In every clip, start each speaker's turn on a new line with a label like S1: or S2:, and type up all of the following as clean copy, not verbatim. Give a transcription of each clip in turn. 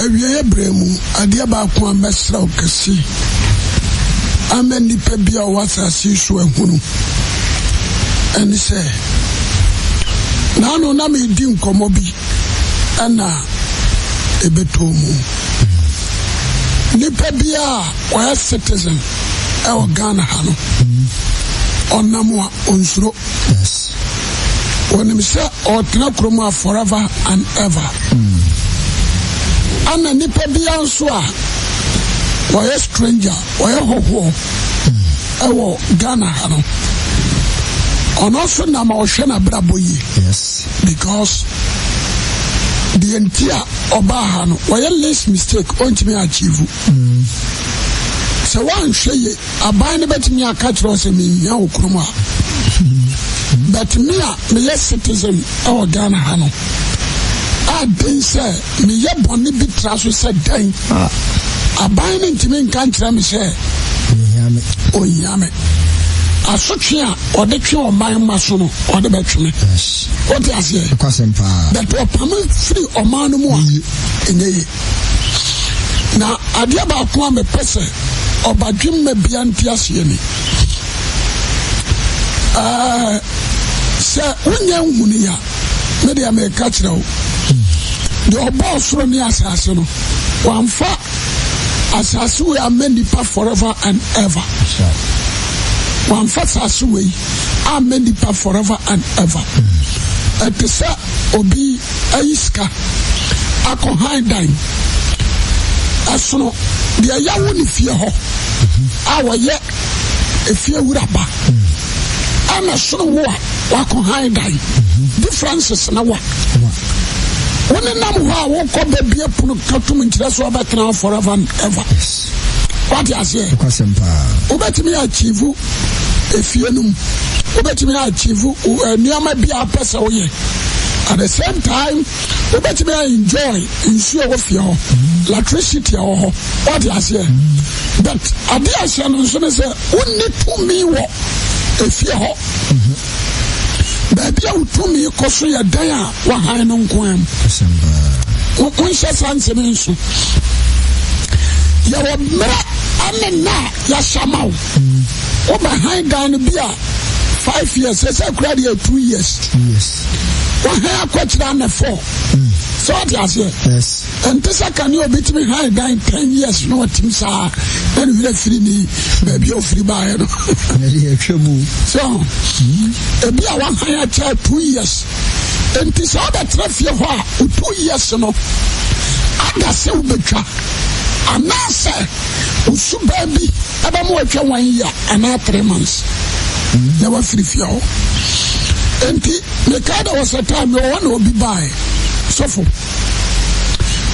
S1: Awieeɛ berɛ mu, adeɛ baako a mɛsrɛ wo kɛse ama nnipa bi a wɔwɔ asase yi so ahunu ɛne sɛ, naano na meredi nkɔmmɔ bi ɛna ɛbɛtɔɔ mu. Nnipa bi a wɔyɛ citizen ɛwɔ Ghana ha no, ɔnam a ɔnsuro. Wɔnim sɛ ɔretena kurom a forever and ever. Ɛna nipa biara nso a wɔyɛ stranger, wɔyɛ hɔhoɔ ɛwɔ Ghana ha no, ɔno nso nam a ɔhwɛ n'abrabɔ yie. Because deɛ nti a ɔbaa ha no, wɔyɛ least mistake, ɔntumi achieve. Sɛ wɔanhwɛ yie, Aban no bɛtumi aka kyerɛ wo sɛ menhia wo kurom a, but me a meyɛ citizen wɔ Ghana ha no, aden sɛ meyɛ bɔne bi tra so sɛ dɛn, aban no ntumi nka nkyerɛ me sɛ ohia me. Asotwe a ɔde twe ɔman ma so no, ɔde bɛtwe me. Wote aseɛ? But ɔpam firi ɔman no mu a, ɛnyɛ ye. Na adeɛ baako a mepɛ sɛ ɔbadwemma bia nte aseɛ ni. Ɛɛ sɛ wonya nhunu ya, me deɛ meka kyerɛ wo, deɛ ɔbɔɔ soro ne asase no, wamfa asase wei ama nipa forever and ever. Wamfa asase wei ama nipa forever and ever. Ɛte sɛ obi ayi sika akɔ han dan. Ɛsono deɛ yɛwo ne fie hɔ a wɔyɛ efie wura ba. Ɛna ɛsono wo a wakɔ han dan. Differences na wa. Wo ne nam hɔ a wokɔ bɛbie pono katum nkyerɛ sɛ wɔbɛtena hɔ forever and ever. Wate aseɛ? Wobɛtumi achieve efie no mu. Wobɛtumi achieve nneɛma bi a wopɛ sɛ woyɛ. At the same time, wobɛtumi a enjoy nsuo a ɛwɔ fie hɔ, electricity a ɛwɔ hɔ. Wate aseɛ? But adeɛ a ɛhyɛ no nso ne sɛ wonni tumi wɔ efie hɔ. Baabi a wotumi kɔ so yɛ dan a wahan no nko ara mu. Wonhyɛ saa nsɛm yi nso. Yɛwɔ mmerɛ ne nna a yɛahyɛ ama wo. Wobɛhan dan no bi a 5 years, sɛ kura deɛ 2 years. Wahan akɔkyerɛ ana four. Sɛ wate aseɛ? Ɛnte sɛ kane obi tumi han dan 10 years na ɔtim saa na ne werɛ firi ne baabi a ɔfiri baeɛ no. So ebi a wahan akyɛ 2 years. Nti sɛ wobɛtena fie hɔ a, wo 2 years no ada sɛ wobɛtwa anaasɛ wo suban bi ɛbɛma watwa one year anaa 3 months na wafiri fie hɔ. Nti mekae dɛ wɔ sɛ time mewɔ hɔ na obi bae sɔfo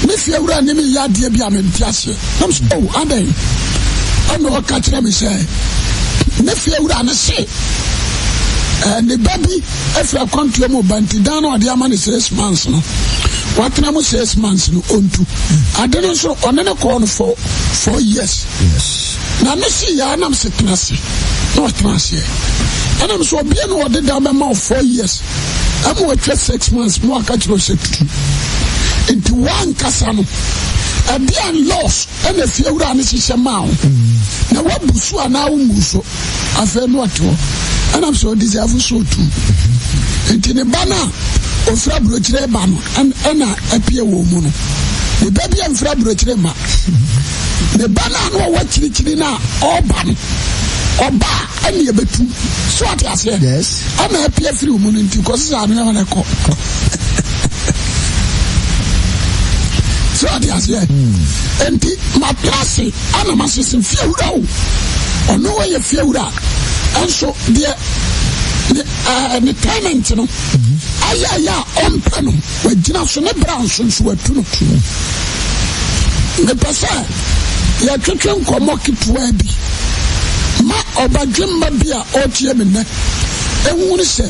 S1: me fie wura ne me yɛ adeɛ bi a mente aseɛ nam sɛ oh adɛn, ɛna ɔka kyerɛ me sɛ ne fie wura ne se ne ba bi afiri akwantuo mu ba, nti dan no ɔde ama ne 6 months no, watena mu 6 months no ɔntu. Ade no nso ɔne ne kɔɔ no for 4 years na no si yɛ anam sɛ tena ase na ɔtena aseɛ. Ɛnam sɛ ɔbea no ɔde dan bɛma wo 4 years ɛma watwa 6 months ma waka kyerɛ sɛ tutu, nti wankasa no ɛde an loss ɛna fie wura no hyehyɛ maa wo na wabu so anaa womu so. Afei no ɔte hɔ ɛnam sɛ ɔde sɛ so otu, nti ne ba no a ofiri aburokyire ba no ɛna apue wɔ mu no, ne ba bi a mfiri aburokyire ma ne ba no a na ɔwɔ akyirikyiri no a ɔreba no, ɔba a ɛne ɛbɛtu so ate aseɛ ɛna apue firi mu no, nti kɔsi sɛ ano ɛwɔ no kɔ so ate aseɛ. Nti matena ase ana masese fie wura o, ɔno wɔyɛ fie wura ɛnso deɛ ne ɛɛ ne tenant no ayɛ ayɛ a ɔmpɛ no, wagyina so ne bra nso nso watu no. Mepɛ sɛ yɛtwetwe nkɔmmɔ ketewa bi ma ɔbadwemma bi a ɔretie me nnɛ ehunu sɛ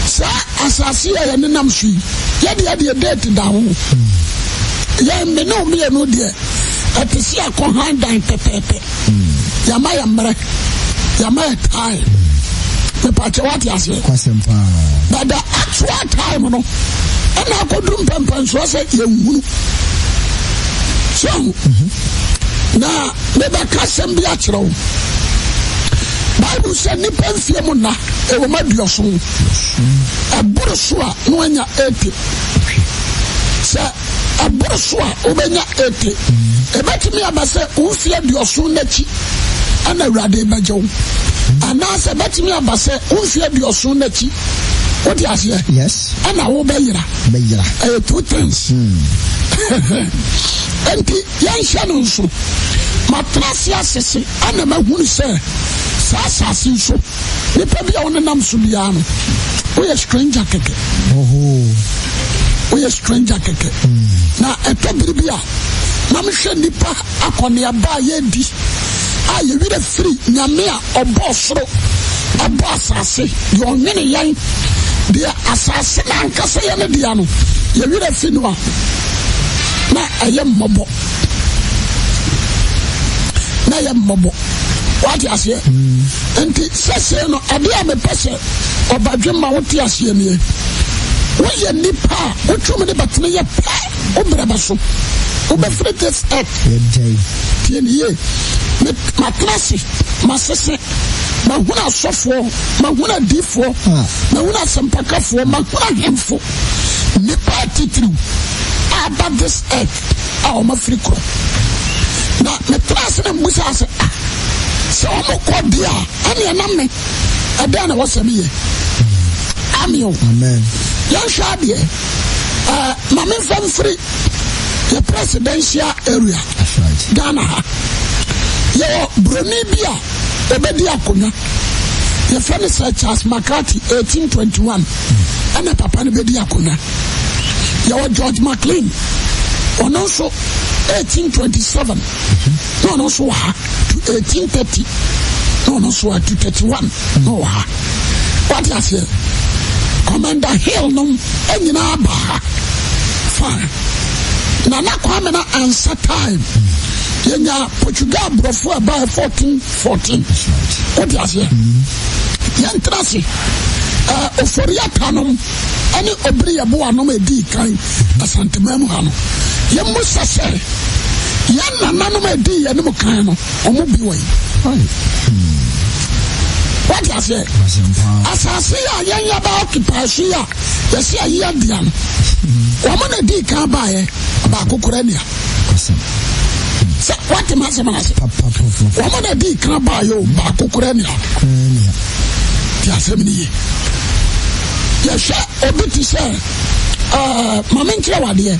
S1: saa asase a yɛnenam so yi, yɛde adeɛ date da ho. Yɛn me ne mmienu deɛ, ɛte sɛ akɔ han dan pɛpɛɛpɛ. Yɛama yɛ mmerɛ, yɛama yɛ time. Mepakyɛ wate aseɛ? But the actual time no ɛna akɔduru mpɛmpɛnsoɔ sɛ yɛnhunu. So na mebɛka asɛm bi akyerɛ wo. Bible sɛ nnipa mfie mu nna ɛwɔ mu aduɔson. Ɛboro so a na wanya 80. Sɛ ɛboro so a wobɛnya 80. Ɛbɛtumi aba sɛ wo mfie aduɔson n'akyi ɛna Awurade bɛgye wo. Anaasɛ ɛbɛtumi aba sɛ wo mfie aduɔson n'akyi wote aseɛ ɛna wobɛyera.
S2: Bɛyera.
S1: Ɛyɛ two things. Enti yɛnhyɛ no nso. Matena ase asese ɛna mahunu sɛ saa asase yi so nipa bi a wonenam so biara no woyɛ stranger kɛkɛ. Woyɛ stranger kɛkɛ. Na ɛtɔ bere bi a na mehwɛ nipa akɔneaba a yɛredi a yɛwerɛ firi Nyame a ɔbɔɔ soro ɛbɔ asase deɛ ɔnwene yɛn deɛ asase no ankasa yɛ ne dea no yɛwerɛ fi no a na ɛyɛ mmɔbɔ na ɛyɛ mmɔbɔ wate aseɛ nti sɛsei no adeɛ a mepɛ sɛ ɔbadwe ma wote aseɛ nie woyɛ nipa a wotwam ne bɛtene yɛ pɛ wo berɛ bɛso wobɛfiri this earth tie ne yie matena ase masese mahunu asɔfoɔ mahunu adiifoɔ mahunu asɛmpakafoɔ mahunu ahemfo nnipa atitiriw a aba this earth a wɔafiri korɔ na metena ase na mmusa ase ah sɛ wɔkɔ deɛ a ɛneɛ na me ɛdɛn na wɔsɛ meyɛ ameo yɛnhwɛ adeɛ Uh, ma memfa mfiri yɛ presidential area Ghana ha. Yɛwɔ buroni bi a ɔbɛdi akonnwa. Yɛfrɛ no Sir Charles McCarthy 1821 ɛna papa no bɛdi akonnwa. Yɛwɔ George McLean ɔno nso 1827 na ɔno nso wɔ ha to 1830 na ɔno nso wɔ to 31 na ɔwɔ ha. Wate aseɛ? Commander Hill nom nyinaa ba ha. Fine. Nana Kwame na ansa time. Yɛnya Portugal borɔfo a ɛbaeɛ 1414. Wote aseɛ? Yɛntra ase. Ofori Atta nom ɛne Obiri Yeboah nom ɛdii kan Asanteman mu ha no. Yɛmmusa sɛ yɛn nananom a ɛdii yɛn mu kan no wɔn bi wɔ yi. Wate aseɛ? Asase yi a yɛn yɛba occupy so yi a yɛsi ayi adea no, wɔn na di kan baeɛ baako kora nia. Sɛ wate ma asɛm no ase. Wɔn na di kan baeɛ o baako kora nia. Te asɛm no yie. Yɛhwɛ obi te sɛ ɛɛ maame nkyerɛ wadeɛ.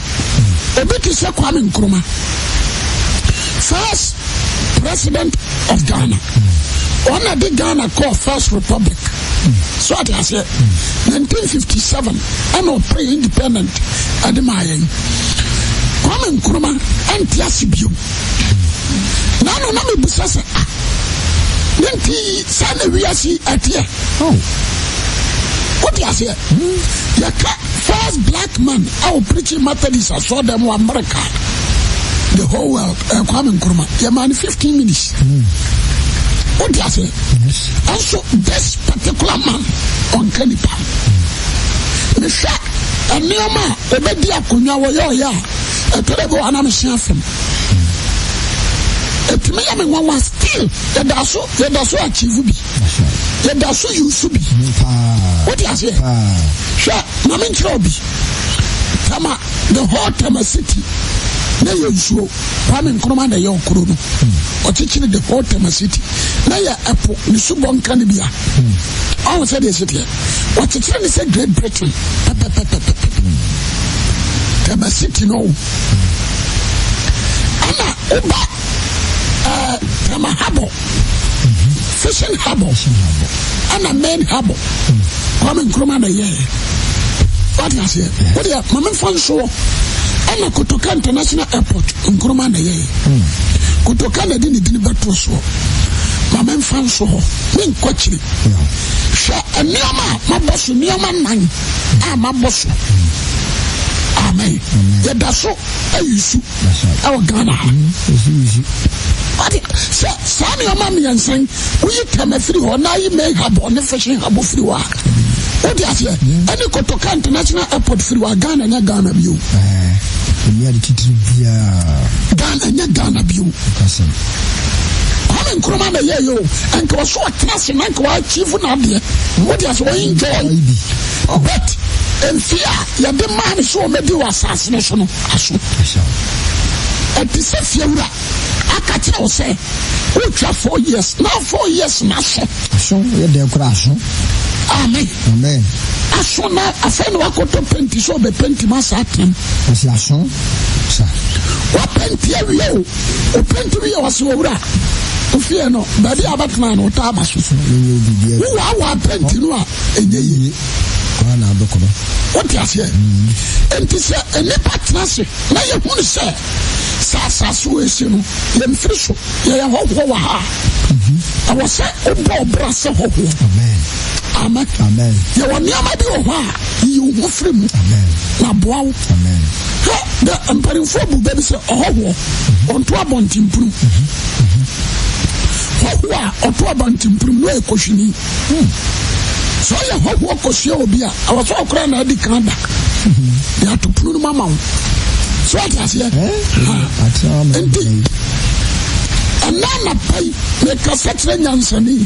S1: Obi te sɛ Kwame Nkrumah. First president of Ghana. Ɔna de Ghana kɔɔ First Republic. So ate aseɛ. 1957 ɛna ɔpere independent ɛde maa yɛn. Kwame Nkrumah ɛnte ase bio. Nano na mebisa sɛ ah ne nti saa na wiase ɛteɛ. Wote aseɛ. Yɛka first black man a ɔpreaching Methodist asɔɔdɛm wɔ America. The whole world eh, Kwame Nkrumah yɛmaa no 15 minutes. Wote aseɛ. Ɛnso this particular man ɔnka nipa. Mehwɛ nneɛma a ɔbɛdi akonnwa wɔyɛ ɔyɛ a ɛtɔ da bi wɔ anam hyɛ afam. Ɛtumi yɛ me nwanwa still yɛda so yɛda so achieve bi. Yɛda so use bi. Wote aseɛ. Hwɛ ma menkyerɛ obi. Tama the whole Tema city na yɛ nsuo. Kwame Nkrumah na ɛyɛ ɔkoro no. Ɔkyekyere the whole Tema city na yɛ ɛpo ne subɔ nka ne bia. Ɔho sɛ deɛ ɛsiteɛ. Ɔkyekyere ne sɛ Great Britain pɛpɛpɛpɛpɛ. Tema city no. Ɛna woba ɛɛ Tema Harbour. Fishing harbour ɛna main harbour. Kwame Nkrumah na ɛyɛɛ. Wate aseɛ? Wodeɛ ma memfa nsoɔ ɛna Kotoka International Airport Nkrumah na ɛyɛɛ. Kotoka na ɛde ne dini bɛto soɔ. Ma memfa nso hɔ. Menkɔ akyiri. Hwɛ nneɛma a mabɔ so nneɛma nan a mabɔ so. Amen. Yɛda so ayi su. ɛwɔ Ghana ha. Ɔde sɛ saa nneɛma mmiɛnsa yi woyi tɛmɛ firi hɔ na ayi main harbour ne fishing harbour firi hɔ a wode aseɛ ɛne Kotoka International Airport firi hɔ a Ghana nyɛ Ghana bio.
S2: Ɛnni ade titiri biara.
S1: Ghana nyɛ Ghana bio.
S2: Nokwasɛm.
S1: Kwame Nkrumah na ɛyɛɛyɛ o. Nka ɔso ɔtena ase na nka wa-achieve n'adeɛ. Wode ase wɔ enjoy. But mfe a yɛde maa no sɛ ɔmɛdi wɔ asase no so no aso. Ɛte sɛ fiewura aka kyerɛ wo sɛ wotwa 4 years na 4 years na aso.
S2: Aso yɛ dɛn koraa aso.
S1: Amen.
S2: Amen.
S1: Aso na afei na wakɔtɔ penti sɛ ɔbɛ penti ma saa tenam.
S2: Ɔsi aso sa.
S1: Wapenti awie o. Openti wie ɔsi owura. Ofie no baabi a bɛtena no ɔtaa ba so. Wowaawaa penti no a ɛnyɛ yie.
S2: Kwan na abɛkɔ no.
S1: Wote aseɛ? Nti sɛ nnipa tena ase na yɛhunu sɛ sɛ asase wɔ esi no yɛmfiri so yɛyɛ hɔhoɔ wɔ ha a, ɛwɔ sɛ wobɔ ɔbra sɛ hɔhoɔ.
S2: Amen.
S1: Amen. Yɛwɔ nneɛma bi wɔ hɔ a yiyi wo ho firi mu na boa wo. Hwɛ dɛ mpanimfoɔ bu bɛ bi sɛ ɔhɔhoɔ ɔnto abɔntenpono. Hɔhoɔ a ɔto abɔntenpono no yɛ kɔhwini. Sɛ ɔyɛ hɔhoɔ kɔhyia obi a, ɛwɔ sɛ ɔkora na adi kan da de ato pono no mu ama wo. So ate aseɛ? Nti ɛnna anapa yi mekasa kyerɛ nyansani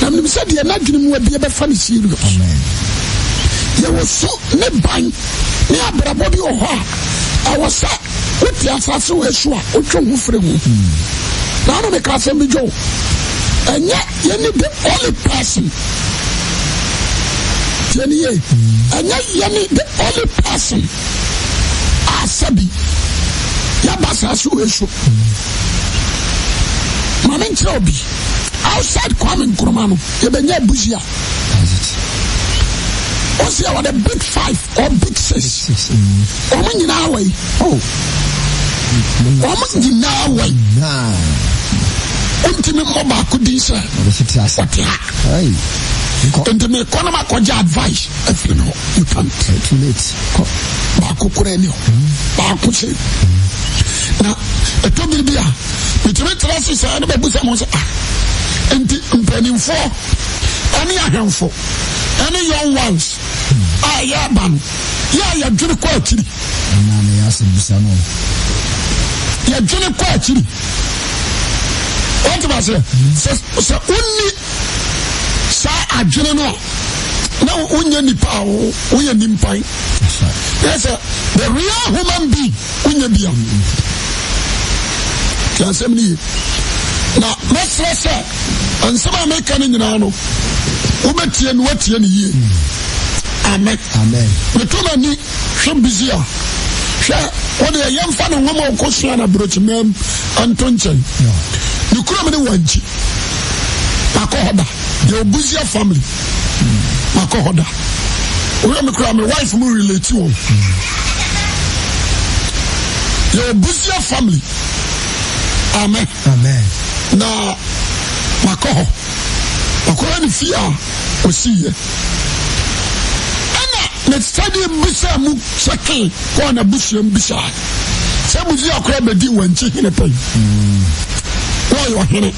S1: na menim sɛ deɛ n'adwene mu abie bɛfa no serious. Yɛwɔ su ne ban ne abrabɔ bi wɔ hɔ a ɛwɔ sɛ wote asase wɔ so a wotwe ho firi ho. Na ano meka asɛm bi dwo ɛnyɛ yɛne the only person tiɛ ne yie ɛnyɛ yɛne the only person a sɛbi yɛba asase wɔ so. Ma me nkyerɛ obi outside Kwame Nkrumah no yɛbɛnya abusua. Ɔsi ɛwɔ the big five or big six. Wɔn nyinaa wɔ yi.
S2: Oh.
S1: Wɔn nyinaa wɔ yi. Wontumi mmɔ baako din sɛ ɔte ha. Nti mekɔ na makɔgye advice afiri no hɔ. You can't.
S2: Too late.
S1: Kɔ. Baako koraa ni hɔ. Baako sɛ. Na ɛtɔ bere bi a metumi tena ase sɛ ɛne bɛbusa mo sɛ ah nti mpanimfoɔ ɛne ahemfo ɛne young ones a yɛreba no yɛ a yɛdwene kɔ akyiri.
S2: Ɛna na yɛ asɛm bisa no.
S1: Yɛdwene kɔ akyiri. Wɔte ma sɛ sɛ sɛ wonni saa adwene no a na wonyɛ nipa a woyɛ nimpan. Yɛ sɛ the real human being wonyɛ bia. Ti asɛm no ye. Na mɛsrɛ sɛ nsɛm a meka no nyinaa no wobɛtie no woatie no yie. Amen. Meto m'ani hwɛ busy a hwɛ wode yɛmfa ne nwoma ɔkɔsua no aburokyimam nto nkyɛn. Ne kurom ne wankyi. Makɔ hɔ da. The Obuzia family. Makɔ hɔ da. Woyɛ me kura me wife mu relate wɔn. The Obuzia family. Amen.
S2: Amen.
S1: Na makɔ hɔ. Makɔ hɔ ne fie a ɔsiiɛ. Ɛna me sɛdeɛ bisa mu sɛke kɔɔ n'abusua mu bisa sɛ Buzia koraa bɛdi wankyi hene pɛn. Na ɔyɛ ɔhene.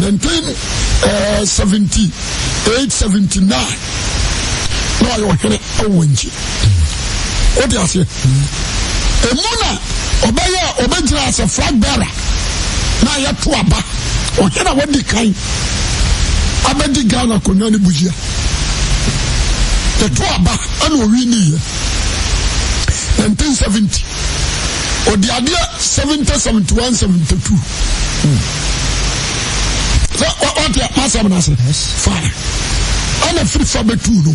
S1: 1978 79 na ɔyɛ ɔhene wɔ wankyi. Wote aseɛ? Emu na ɔbɛyɛ ɔbɛgyina asɛ flag bearer na yɛto aba ɔhene a wadi kan abɛdi Ghana akonnwa ne Busia. Yɛto aba ɛna owi ne yɛ. 1970 ɔdi adeɛ 70 71 72 sɛ ɔte masɛm no ase fine ɛna firi fa bɛtuu no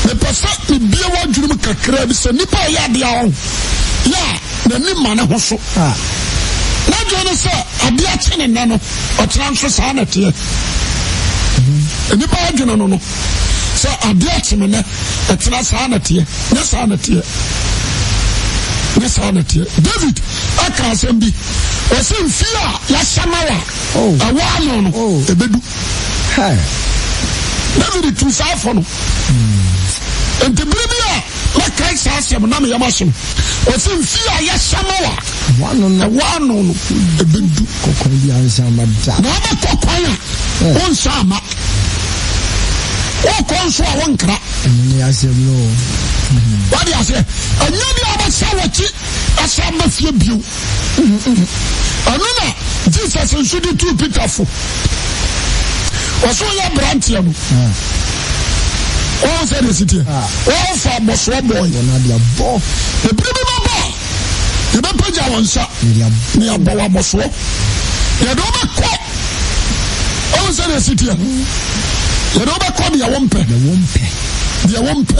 S1: mepɛ sɛ mebie w'adwene mu kakra bi sɛ nnipa a ɛyɛ adeɛ a ɔho yɛ a n'ani ma ne ho so n'adwene ne sɛ adeɛ akye ne nnɛ no ɔkyena nso saa na ɛteɛ nnipa adwene no no sɛ adeɛ akye me nnɛ ɛtena saa na ɛteɛ nyɛ saa na ɛteɛ nyɛ saa na ɛteɛ David aka asɛm bi ɔsɛ mfie a yɛahyɛ ma wa ɛwɔ ano no ɛbɛdu David tu saa fɔ no nti bere bi a mɛkae saa asɛm na meyam ahye no ɔsɛ mfie a yɛahyɛ ma wa ɛwɔ ano no ɛbɛdu na wobɛkɔ kwan a wonsa ama wokɔ nso a wonkra.
S2: Ɛno ne asɛm no o.
S1: Wade aseɛ, ɛnyɛ deɛ ɔbɛsa wɔkyi asan ba fie bio. Ɛno na Jesus nso de tuu Peter fo. Ɔsɛ ɔyɛ aberanteɛ no. Wɔn sɛ deɛ si teɛ. Wɔn fa abɔsoɔ bɔɔe. Ebiri bi bɛba a yɛbɛpagya wɔn nsa na yɛabɔ wɔn abɔsoɔ. Yɛde wɔbɛkɔ. Wɔn sɛ deɛ si teɛ. Yɛde wɔbɛkɔ deɛ wɔn mpɛ. Deɛ wɔn mpɛ.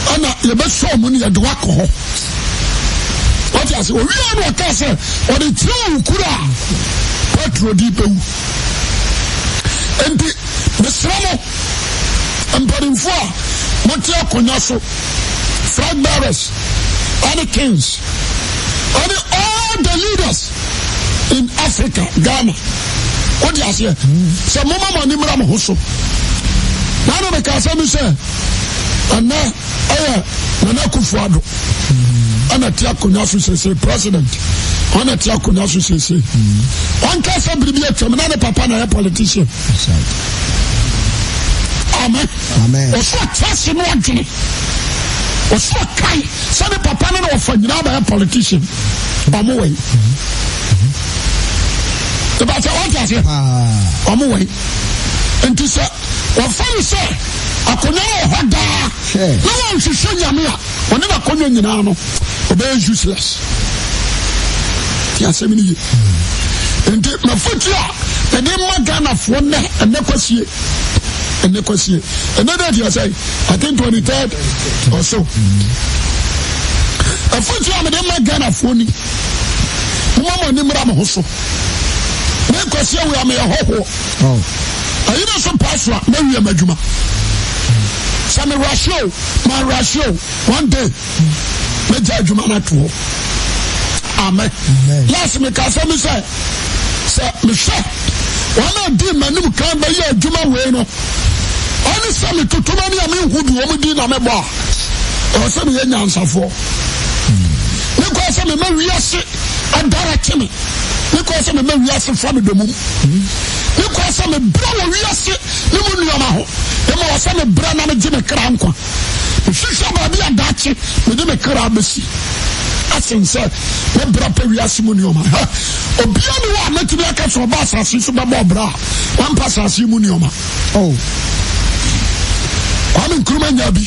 S1: Ɛna yɛbɛsɔ wɔn no yɛde wɔakɔ hɔ. Wɔte ase. Owia no ɔka sɛ ɔde kyerɛ wɔn kura a Petro de bɛwu. Nti mesrɛ mo mpanimfoɔ a mote akonnwa so, flag bearers ɛne kings ɛne all the leaders in Africa, Ghana. Wode aseɛ sɛ moma mo ani mmra mo ho so. Na na meka asɛm bi sɛ ɛnɛ ɛyɛ Nana Akufo Addo ɛna te akonnwa so sese president ɔna te akonnwa so sese ɔnka sɛ biribi atwam na ne papa na yɛ politician. Amen. Ɔso ɔte ase no adwene. Ɔso ɔkae sɛ ne papa ne na ɔfa nyinaa bɛyɛ politician. Ɔmo wɔ yi. Ìbàtɛ ɔte aseɛ. Ɔmo wɔ yi. Nti sɛ wɔfa no sɛ akonnwa no wɔ hɔ daa na wɔnhwehwɛ nyame a ɔne n'akonnwa nyinaa no ɔbɛyɛ useless. Ti asɛm no ye. Nti mafotu a mede ma Ghanafoɔ nnɛ ɛnɛ kwasie ɛnɛ kwasie ɛnɛ dɛ deɛ sɛ I think 23rd or so. Afotu a mede ma Ghanafoɔ ni moma mo ani mmra mo ho so. Me kwasie wei a meyɛ hɔhoɔ. Oh. Ayi na so paa so a mawie m'adwuma. Sɛ me rush o, ma rush o, one day mɛgya adwuma no ato hɔ. Amen. Last meka asɛm bi sɛ sɛ mehwɛ wɔn a di m'anim kan bɛyɛ adwuma wei no ɔne sɛ metoto m'ani a menhu bi wɔn din na mebɔ a ɛwɔ sɛ meyɛ nyansafoɔ. Mekɔɔ sɛ mema wiase adarɛte me. Mekɔɔ sɛ mema wiase fa me domum. Mekɔɔ sɛ mebrɛ wɔ wiase ne mu nneɛma ho. Ɛma wɔ sɛ mebrɛ na megye me kra nkwa. Mehwehwɛ baabi a daakye mede me kra bɛsi asen sɛ mɛbrɛ pɛ wiase mu nneɛma. Hɛ! Obiara ni hɔ a mɛtumi aka sɛ ɔba asase so bɛbɔ ɔbrɛ a wampa asase mu nneɛma. Oh. Kwame Nkrumah nya bi.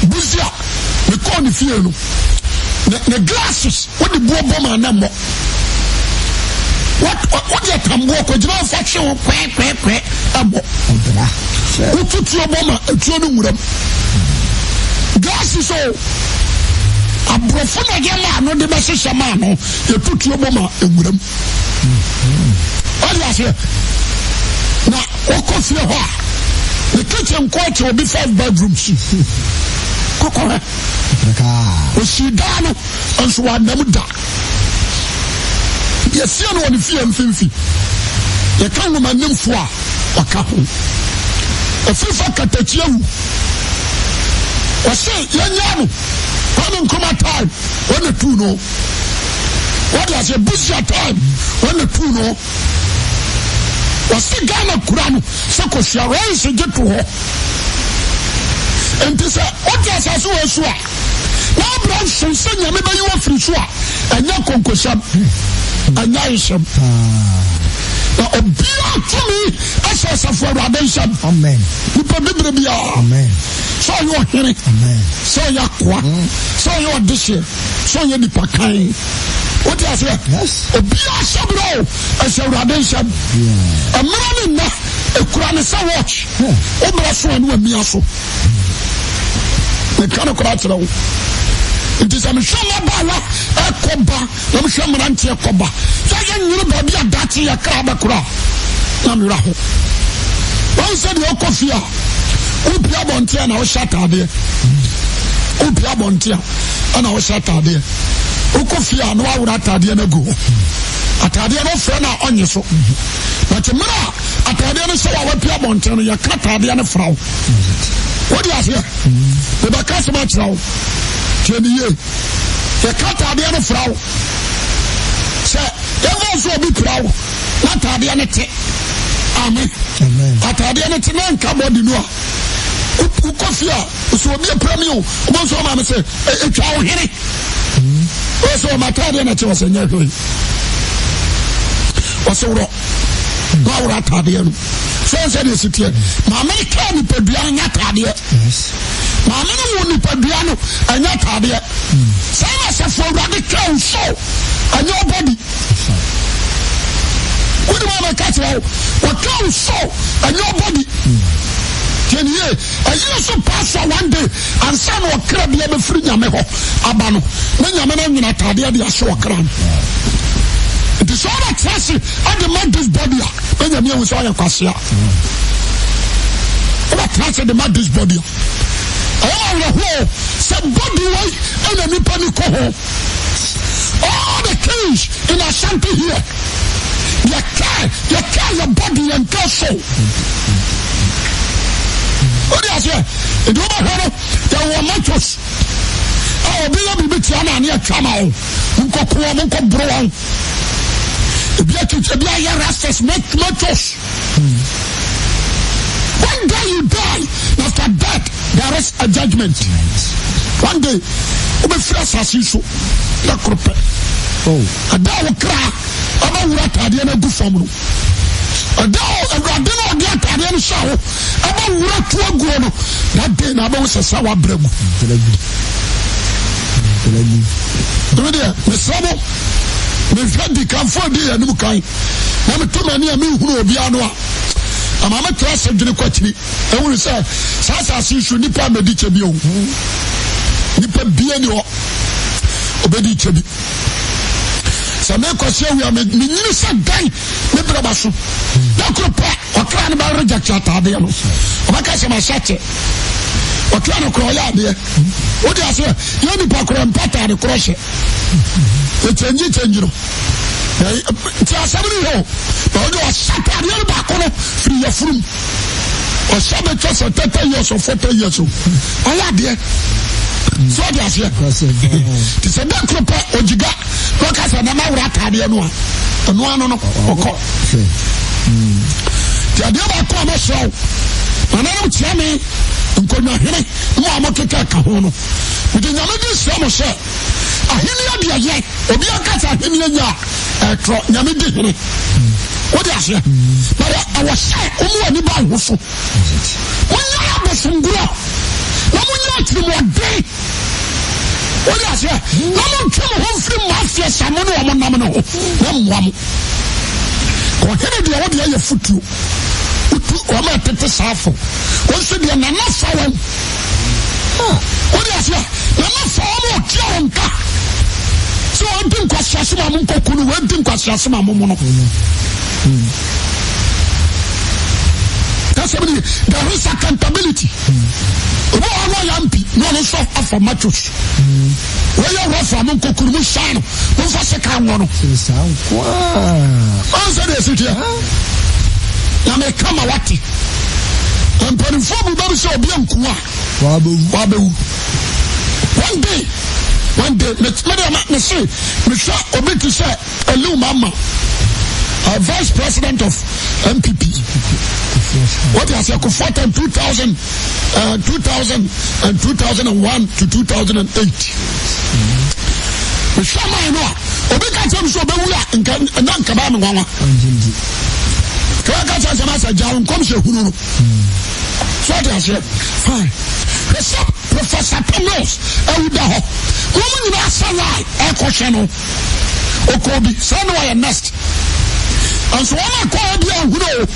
S1: Busia, mekɔɔ ne fie no, ne, ne glasses, wode buo bɔ ma na mmɔ. Wode atamboɔ kɔgyina ɔfa hwe ho kwɛkwɛkwɛ ɛbɔ. Woto tuo bɔ ma etuo no nwuram. Glasses o, aborɔfo na ɛyɛ maa no de bɛhyehyɛ maa no, yɛto tuo bɔ ma nwuram. Wode aseɛ? Na wɔkɔ fie hɔ a, ne kitchen kɔ kyɛ obi five bedrooms. Kɔkɔ hɛ. Osii daa no nso wannam da. Yɛsie no wɔ ne fie mfimfini. Yɛka nwomanimfoɔ a, ɔka ho. Ɛfiri sɛ katakyi awu. Ɔse yɛnyaa no Kwame Nkrumah time wɔn na tuu no. Wɔde aseɛ Busia time wɔn na tuu no. Wɔse Ghana kura no sɛ kosua rice gye to hɔ. Nti sɛ wote asase wɔ so a na abra nso sɛ Nyame bɛyi wo afiri so a ɛnyɛ konkosɛm, ɛnyɛ ayesɛm. Na obiara tumi ɛhyɛ asafo Awurade nsam.
S2: Amen.
S1: Nipa bibire biara.
S2: Amen.
S1: Sɛ ɔyɛ ɔhene.
S2: Amen.
S1: Sɛ ɔyɛ akoa. Sɛ ɔyɛ ɔdehyeɛ. Sɛ ɔyɛ nipa kan. Wote aseɛ?
S2: Yes.
S1: Obiara hyɛ berɛ o, ɛhyɛ Awurade nsam. Mmerɛ ne nna, ɛkura ne sɛ watch. Wo berɛ so a ne wamia so. Meka no koraa kyerɛ wo. Nti sɛ mehwɛ mmabaawa ɛkɔ ba na mehwɛ mmeranteɛ kɔ ba, yɛyɛ nwene baabi a daakye yɛ kra bɛkora a, na mewura ho. Wɔn sɛ deɛ ɔkɔ fie a, wopie abɔnten a na wohyɛ ataadeɛ. Wopie abɔnten a ɛna wohyɛ ataadeɛ. Wokɔ fie a na woaworɔ ataadeɛ no agu hɔ. Ataadeɛ no wofrɛ no a ɔnye so. But mmerɛ a ataadeɛ no hyɛ wo a wapie abɔnten no, yɛka ataadeɛ no fra wo. Wode aseɛ? Mebɛka asɛm akyerɛ wo. Tie ne yie. Yɛka ataadeɛ no fra wo. Sɛ yɛmfa nso obi pira wo na ataadeɛ no te. Amen. Ataadeɛ no te na nka bɔdi no a wokɔ fie a sɛ obi apira mi o wobɔ nso ɔma me sɛ ɛtwa wo hene. Wọ́n sɛ ɔma ataadeɛ na kyɛ wɔ sɛ nyɛ hwee. Wɔsɛ worɔ na aworɔ ataadeɛ no. Sɛ wɔn sɛ deɛ ɛsi teɛ. Maame no kaa nipadua no nyɛ ataadeɛ. Maame no wo nipadua no ɛnyɛ ataadeɛ. Saa na asafo awurade kaa wo so ɛnyɛ ɔbɔdi. Wode ma mɛka kyerɛ wo wɔka wo so ɛnyɛ ɔbɔdi. Tiɛ ne yie ɛyere so paa so one day ansa na ɔkra bi abɛfiri nyame hɔ aba no na nyame no anwene ataadeɛ de ahyɛ ɔkra no. Nti sɛ ɔbɛtra ase ade ma this body a na nyame ahu sɛ ɔyɛ kwasea. Wobɛtena ase de ma this body a ɛyɛ awerɛhoɔ sɛ body wei ɛna nipa ni kɔ ho. All the kings in Ashanti here, yɛ care, yɛ care yɛ body, yɛn care soul. Wode aseɛ, nti wobɛhwɛ no, yɛwɔ machos a obi yɛ biribi tia no a ne atwa ma wo, monkɔko wɔn, monkɔboro wɔn. Ebi atwitwa, ebi ayɛ rastas, machos. One day you die, after death there is a judgment. One day, wobɛfiri asase so na koro pɛ. Oh. Ɛda a wo kra ɛbɛwura ataadeɛ no agu fam no. Ɛda a awurade no ɔde ataadeɛ no hyɛ wo ɛbɛwura to aguo no. That day na abɛwo sɛ sɛ wabrɛ gu. Ɛno deɛ mesrɛ mo mehwɛ dikanfoɔ di yɛn anim kan. na meto m'ani a menhunu obiara no a, ama metra ase dwene kɔ akyiri ehunu sɛ saa asase yi so nipa mmɛdi kyɛ bi o. Nipa bie ni hɔ obɛdi kyɛ bi. Sɛ mekɔsi awi a menyini sɛ dan me berɛ ba so. Da koro pɛ ɔkra no bɛ reject ataadeɛ no. Ɔbɛka sɛ mahyɛ kyɛ. Ɔkra no korɔ ɔyɛ adeɛ. Wode aseɛ yɛ nipa korɔ mpa ataade korɔ hyɛ. Ɛkyɛngye kyɛngye no. Nti asɛm no yɛ o. Na ɔde ɔhyɛ ataadeɛ no baako no firi yɛfurum. Ɔhyɛ bɛtwa sɛ 30 years or 40 years o. Ɔyɛ adeɛ. So ɔde aseɛ. Nti sɛ dɛ koro pɛ ɔgyiga na ɔka sɛ nana wura ataadeɛ no a ɛno ano no ɔkɔ. Nti adeɛ baako a mɛsrɛ wo nananom kyia me nkonnwahene mu a mokeka ka ho no mede nyame de srɛ mo sɛ Ahenni deɛ yɛ obi aka sɛ ahenni nya a ɛtrɔ nyame di hene wode aseɛ but ɛwɔ sɛ wɔn ani ba ho so monyɛ abosomgorɔ na monyɛ atirimuɔden wode aseɛ na montwe mo ho mfiri mafia sa mo ne wɔn nam no ho na mmoa mo ɔhene deɛ wode ayɛ fotuo wotu wɔn a ɛtete saafo wɔn nso deɛ nana fa wɔn Wode aseɛ? Na na fa wɔn a ɔtua wɔn ka sɛ wɔdi nkwasease ma mo nkɔku no, wɔadi nkwasease ma mo mo no. That's what there is accountability. Obi wɔ hɔ no ɔyɛ ampi na ɔno nso afa machos. Wɔyɛ rɔfo a mo nkɔku no mo hyɛn no mo nfa se ka nwɔ no. Ɔn sɛ deɛ ɛsi teɛ. Na meka ma wate. Mpanimfoɔ bu bɛbi sɛ obi anku a wabɛwu. One day, one day, me me de me se mehwɛ obi te sɛ Eliu Mama, vice president of MPP. What is it? Kufuor time 2000, 2000 and 2001 to 2008. Mehwɛ man no a, obi ka kyerɛ me sɛ ɔbɛwu a nka na nka baa me nwanwa. Kɛwɛ ka kyerɛ sɛ na sɛ gya wo nkɔm hyɛ hunu no. So ɔde aseɛ fine. Hwɛ sɛ Professor Thomas awu da hɔ. Wɔn nyinaa sɛ line ɛkɔhwɛ no. Ɔkɔɔ bi sɛ na ɔyɛ next. Nso wɔn akɔ obi ahunu o.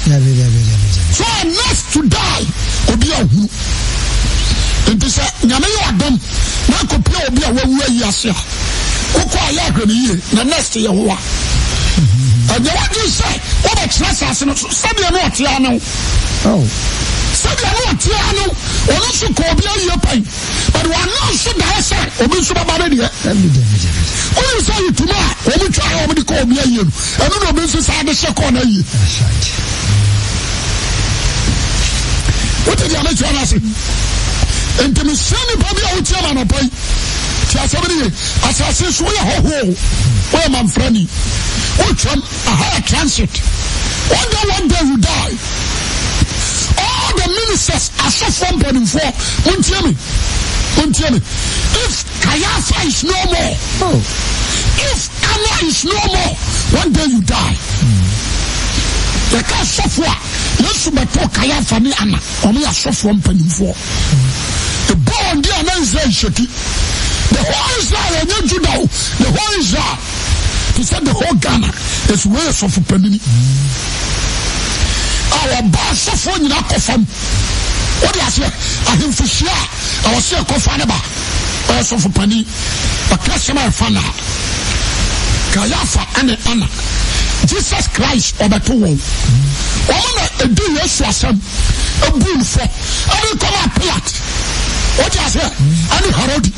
S1: So ɔyɛ next to die obi ahunu. Nti sɛ nyame yɛ ɔdom na akɔpia obi a wawu ayi ase a wokɔ a yɛ ahwɛ no yie na next yɛ hoa. Ɛnyɛ wadwen sɛ wobɛkyerɛ asase no so sɛdeɛ no ɔtea no. Sɛdeɛ no ɔtea no ɔno nso kɔ obi ayie pɛn. But wɔn nso daeɛ sɛ obi nso bɛba ne deɛ. Wonim sɛ ayitoma a wɔn twa a wɔn de kɔ obi ayie no, ɛno na obi nso saa de hyɛ kɔɔ n'ayie. Wote deɛ mekyerɛ no ase? Nti mesrɛ nipa bi a wotie ma anɔpa yi, te asɛm no ye. Asase so woyɛ hɔhoɔ, woyɛ mamfrani, wotwam, aha yɛ transit. One day, one day you die. All the ministers, asɔfoɔ mpanimfoɔ, montie me, montie me. If Caiaphas is no more, oh. if Anna is no more, one day you die. Yɛka asɔfoɔ a, Yesu bɛtɔ Caiaphas ne Anna, wɔn yɛ asɔfoɔ mpanimfoɔ. Ɛbɔ wɔn di a na Israel hyɛki. The whole Israel, ɛnyɛ Judah o, the whole Israel. Te sɛ the whole Ghana, ɛsi wei yɛ sɔfo panini. A wɔba asɔfoɔ nyinaa kɔ fam. Wode aseɛ, ahemfo hyia a, ɛwɔ sɛ ɛkɔfa ne ba. Ɔyɛ sɔfo panin. Ɔka asɛm a ɛfa na. Kayafa ɛne Anna. Jesus Christ ɔbɛto wɔn. Wɔn na ɛdi Yesu asɛm, ɛbu no fɔ. Ɛde kɔma Pilate. Wote aseɛ? Ɛne Herode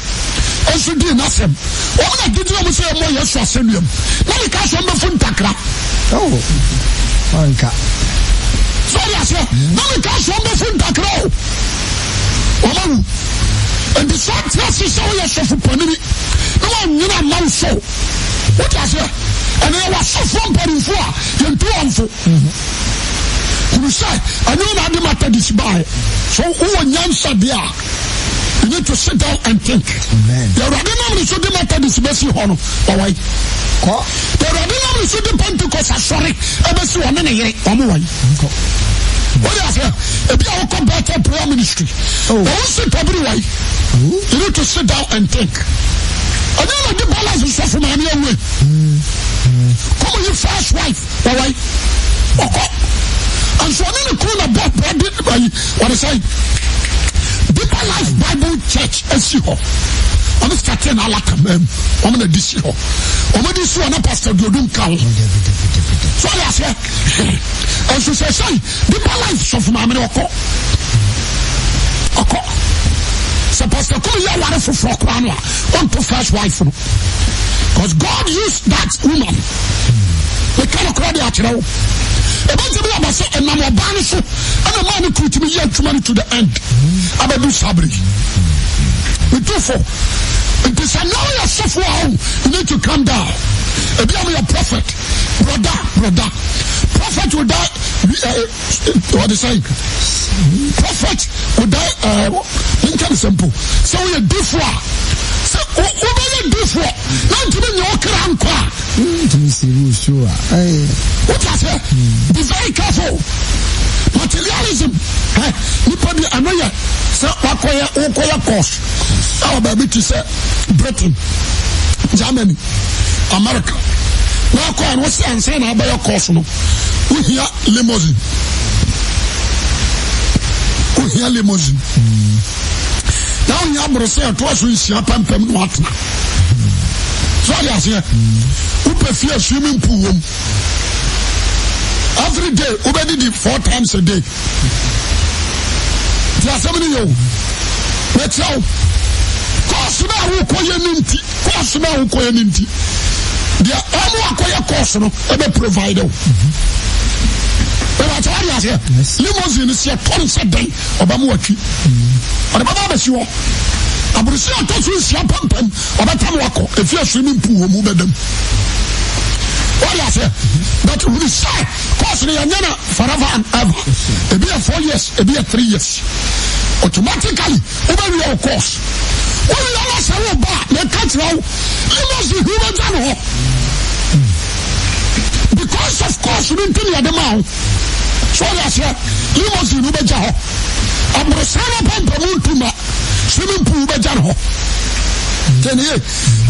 S1: nso dii n'asɛm. Wɔn na gyegye wɔn sɛ yɛmmɔ Yesu asɛnnua mu. Na meka sɛ wɔbɛfu ntakra.
S2: Oh, anka.
S1: So ɔde aseɛ? Na meka sɛ wɔbɛfu ntakra o. Wɔn awu. Nti sɛ ɔte ase sɛ woyɛ sɔfo panini na wɔnyina ama wo so. Wote aseɛ? Ɛnna yɛwɔ asɔfoɔ mpanimfoɔ a yɛntu wɔn fo. Hunu sɛ ɛnyɛ wo na ade Methodist baeɛ. So wowɔ nyansa deɛ a, you need to sit down and think. Deɛ Awurade nam ne so de Methodist bɛsi hɔ no, ɔwɔ yi.
S2: Kɔ.
S1: Deɛ Awurade nam ne so de Pentecost asɔre ɛbɛsi hɔ ne ne yere, wɔn wɔ yi. Wode aseɛ, ebi a wokɔ Bethel Prayer Ministry, oh. wɔn si tabiri wɔ yi. You need to sit down and think. Ɛnyɛ na de balance sɔfo maame awue. Kɔmu yi first wife. Wɔwai ɔkɔ nso ɔne ne kunu na bɔ bra de ayi wɔde sɛn Deeper Life Bible Church esi hɔ wɔn started na alaka mɛm wɔn na di si hɔ wɔn di si hɔ na Pastor Duodu nka ho so ɔyɛ aseɛ nso sɛ sɛn Deeper Life sɔfo maame no ɔkɔ ɔkɔ sɛ Pastor kunu yɛ aware foforɔ koraa no a ɔnto first wife no. Because God used that woman. Meka no koraa de akyerɛ wo. Ɛbɛtumi aba sɛ ɛnam ɔbaa no so ɛna maa ne kuru tumi yɛ adwuma no to the end. Abɛdu saa bere yi. Metu fo. Nti sɛ na woyɛ sɔfo a o, you need to calm down. Ebi a moyɛ prophet, brother, brother. Prophet will die. Uh, wɔde sɛn prophet woda ɛɛ nka ne sɛ mpo sɛ woyɛ difoɔ a sɛ wobɛyɛ difoɔ na ntumi nyɛ wo kra nkɔ a
S2: ntumi sɛ bi osuo a
S1: wote aseɛ be very careful materialism ɛ nipa bi ɛno yɛ sɛ wakɔyɛ wokɔyɛ course ɛwɔ baabi te sɛ Britain Germany America na akɔ a no sɛ ansa na abɛyɛ course no wohia limousine wohia limousine na wohia aboro sɛ ɛtoa so nsia pɛmpɛm na watena so ɔde aseɛ wopɛ fie swimming pool wom every day wobɛdidi four times a day nti asɛm no yɛ o mɛkyerɛ wo kɔɔso no a wokɔyɛ no nti kɔɔso no a wokɔyɛ no nti deɛ ɔmo akɔyɛ kɔɔso no ɛbɛ provide wo ɛbɛkyɛ wade aseɛ limousine no sɛ ɛtɔ no sɛ dɛn ɔbɛmo watwi ɔde bɛba abɛsi hɔ aburusi a ɔtɔ so nsia pampam ɔbɛtam wakɔ efi swimming pool wɔ mu bɛdam wade aseɛ but hunu sɛ kɔɔso no yɛnyɛ na forever and ever ebi yɛ 4 years ebi yɛ 3 years automatically wobɛwie wo course wowie na sɛ wo ba a meka kyerɛ wo limousine hu bɛgya no hɔ because of course no nti ne yɛde ma wo so ɔde aseɛ limousine wobɛgya hɔ aborosan no pampamu ntoma swimming pool wobɛgya no hɔ tɛnie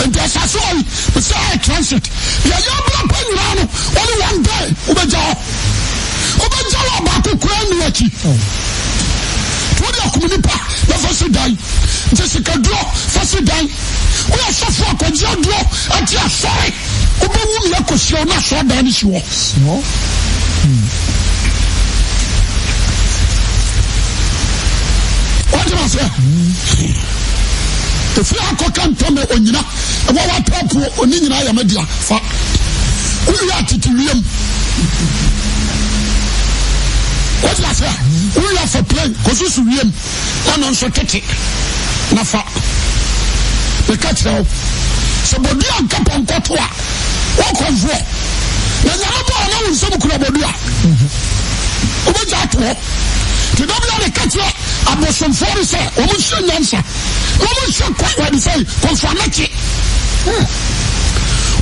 S1: nti asase wɔ yi sɛ ayɛ transit yɛyɛ abira pa nyinaa no only one day wobɛgya hɔ wobɛgya wɔ baako koraa nni akyi nti wode akum nipa na fa si dan gye sikaduro fa si dan woyɛ sɔfo akɔgye aduro ɛte asɔre wobɛwu ne akɔsia wo na asɔre dan no si hɔ wọ́n ase efi akɔka ntɔmɛ onyina ɛwɔ w'ataapuo oni nyinaa yɛ mɛdia fa wowie atete wiem wọ́n ase wowie afa plane kɔsusu wiem ɔno nso tete na fa meka kyerɛ wo sɛ bɔdua nka pɔnkɔ to a wɔkɔmfoɔ na nyame bɔ ɔna wo nsɛm kura bɔdua wobɛgya ato hɔ. Nti da bi a meka kyerɛ abosomfoɔ no sɛ wɔn nhyɛ nyansa na wɔn nhyɛ kɔ wɔde sɛ kɔnfo anakye.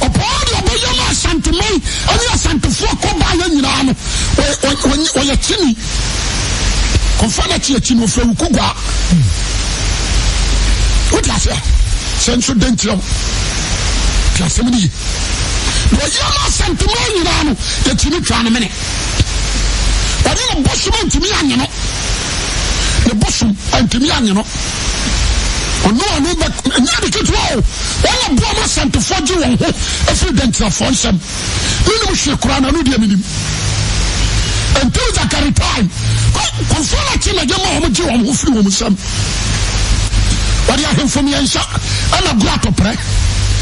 S1: Ɔpɔn deɛ ɔbɛyɛ ma Asanteman ne Asantefoɔ kɔ baayɛ nyinaa no wɔyɛ kyini. Kɔnfo anakye akyi no ɔfiri awuku gua. Wote aseɛ? Sɛ nso dɛn nkyerɛ wo. Te asɛm no ye. Deɛ ɔyɛ ma Asanteman nyinaa no yɛkyini twaa ne mene. Ɔne ne bosom antumi anye no. Ne bosom antumi anye no. Ɔno ɔno bɛ nyɛ ade ketewa o. Wɔn na boa ma Asantefoɔ gye wɔn ho afiri Dantirafoɔ nsam. Menim hwee koraa na ɛno deɛ menim. Until Zakari time, kɔnfoɔ no akyi na gye ma wɔn gye wɔn ho firi wɔn nsam. Wɔde ahemfo mmiɛnsa ɛna gu atɔprɛ.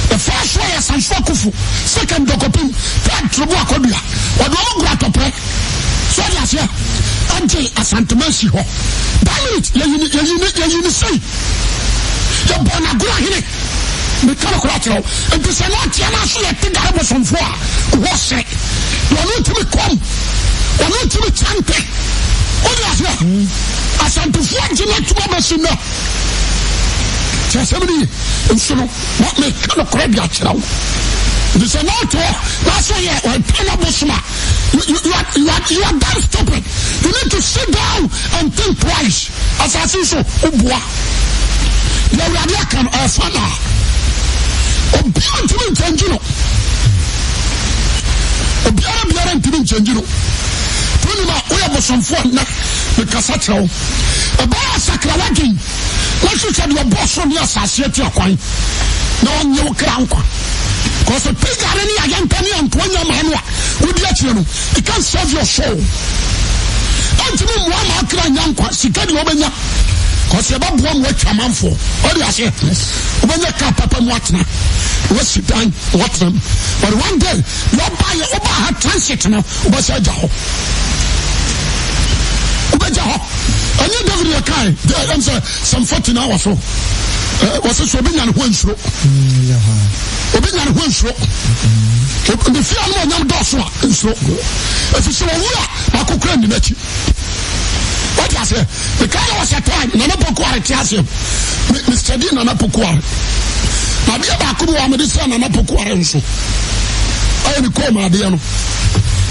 S1: The first one yɛ Asanso Akufo, second Dɔkɔpem, third Turobo Akɔdua. Wɔde wɔn gu atɔprɛ. So ɔde aseɛ agye Asantema si hɔ. That minute yɛyi ne yɛyi ne yɛyi ne sei. Yɛbɔ n'agorɔ ahene. Meka no koraa kyerɛ wo. Nti sɛ na ɔteɛ no aso yɛ te gare bosomfo a, wɔ sere. Na ɔno ntumi kɔm. Ɔno ntumi kyɛnte. Wode aseɛ? Asantefoɔ agye no atum abɛsi nnɛ. Kyɛ asɛm no ye. Nso no, na meka no korɛ de akyerɛ wo. Nti sɛ na ɔte hɔ na sɛ yɛ ɔpɛ no bosom a, you, you, you, are, you, are, you are damn stupid. You need to sit down and think twice. Asase so, woboa. Deɛ Awurade aka no, ɛfa na. Obiara ntumi nkyɛngye no. Obiara biara ntumi nkyɛngye no. Tunim a woyɛ bosomfoɔ nnɛ, mekasa kyerɛ wo. Ɛbɛyɛ asakra w'adwen na hwehwɛ deɛ ɔbɔɔ soro ne asase ati akwan na ɔnye wo kra nkwa. Because pigare ne ayɛntɛ ne antoa nya maa no a wodi akyire no, it can save your soul. Ɛntumi mmoa ma akra nya nkwa, sika deɛ wobɛnya. Because yɛbɛboa ma watwa amanfoɔ. Ɔde aseɛ. Wobɛnya kaa papa mu atena. Wasi dan watena mu. But one day, deɛ ɔba yɛ ɔba ha transit no, wobɛsɛ agya hɔ. Wobɛgya hɔ. Ɛnyɛ David yɛ kae. Deɛ ɛm sɛ Psalm 49 wɔ so. Wɔsɛ sɛ obi nya ne ho ansuro. Obi nya ne ho ansuro. Ne fie anum onyam dɔɔso a nsuro. Efisɛ owu a baako kura nni n'akyi. Wate aseɛ? Mekae na wɔsɛ time Nana Poku Are te aseɛ. Me me study Nana Poku Are. Na adeɛ baako bi wɔ a mede sɛ Nana Poku Are nso. Ɛyɛ ne kɔn mu adeɛ no.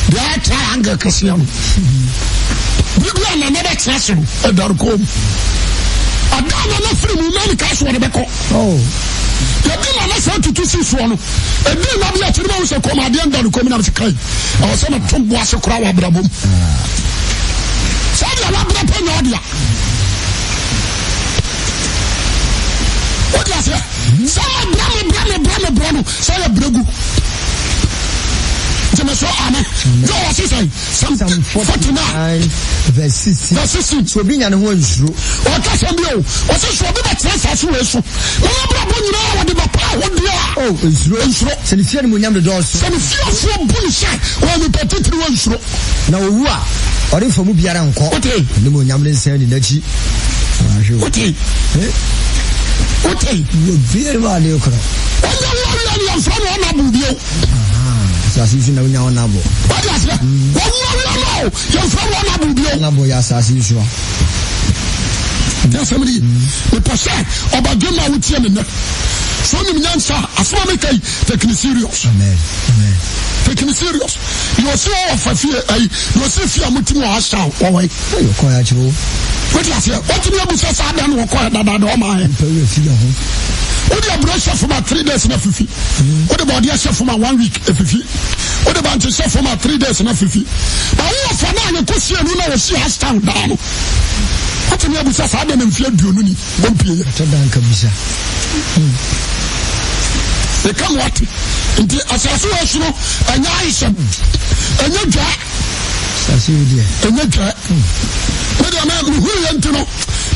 S1: Deɛ ayɛ triangle kɛseɛ no. Biribi a Nana bɛtena ase no ɛda ne kɔn mu. Ada a Nana firi mu na ne kaa so wɔde bɛkɔ. Oh. Yɛde Nana saa tutu si soɔ no. Ɛdi nna bi akyiri ma wo sɛ kɔn mu adeɛ nda ne kɔn mu na mesɛ kai. Ɛwɔ sɛ meto bo ase koraa wɔ abrabɔ mu. Saa deɛ wabrɛ pɛ nyɛ ɔdea. Wode aseɛ sɛ mebrɛ mebrɛ mebrɛ mebrɛ no sɛ yɛ brɛ gu. Gyeme so amen. Yɛ wɔ se sɛn? Psalm 49
S2: verse 16.
S1: Verse 16.
S2: So obi nya ne ho ansuro.
S1: Ɔka sɛm bi o. Ɔsɛ sɛ obi bɛtena asase wei so na n'abrabɔ nyinaa wɔde bɛpa ahodeɛ a.
S2: Oh, nsuro.
S1: Nsuro.
S2: Sɛ ne fie animuonyam dodɔɔso.
S1: Sɛ ne fiefoɔ bu no sɛ ɔyɛ nipa titiriw a nsuro.
S2: Na owu a, ɔremfa mu biara nkɔ.
S1: Wote?
S2: Animuonyam rensan nni n'akyi. Ahwɛ o.
S1: Wote? Wote?
S2: Wɔ biara mu adeɛ korɔ.
S1: Ɔnyɛ wo awia ne yɛmfrɛ no ɔnabo bio.
S2: Asase so na wonya ɔnabo.
S1: Wode aseɛ? Wɔwu awia no o, yɛmfrɛ no ɔnabo bio.
S2: Ɔnabo yɛ asase yi so a.
S1: Nti asɛm no yi, mepɛ sɛ ɔbadwemma a wotie me nnɛ, sɛ wonim nyansa a, asɛm a meka yi, take it serious.
S2: Amen. Amen.
S1: Take it serious. Deɛ ɔsi wɔ wɔfa fie ayi, deɛ ɔsi fie a motim wɔ ahyɛ wɔwɔ yi.
S2: Ɛyɛ ɔkɔ ya kyerɛ o.
S1: Wote aseɛ, wotumi abu sɛ saa dan wɔkɔ yɛ dadaada ɔma ayɛ.
S2: Mpɛ wura fi yɛ ho.
S1: Wode aburo hyɛ fam a 3 days na fifi. Wode bɔɔdeɛ hyɛ fam a one week efifi. Wode bankye hyɛ fam a 3 days na fifi. Na wowɔ fa no a yɛkɔ sie no na wɔsi ashtown daa no. Wotumi abu sɛ saa dan na mfeɛ 20 ni wɔmpie yɛ.
S2: Ɛtɔ dan ka bisa.
S1: Meka mo ate. Nti asase wɔ so no ɛnyɛ ayesɛm. Ɛnyɛ dwa.
S2: Asase yi deɛ.
S1: Ɛnyɛ dwa. Me deɛ mɛ mehuru yɛ nti no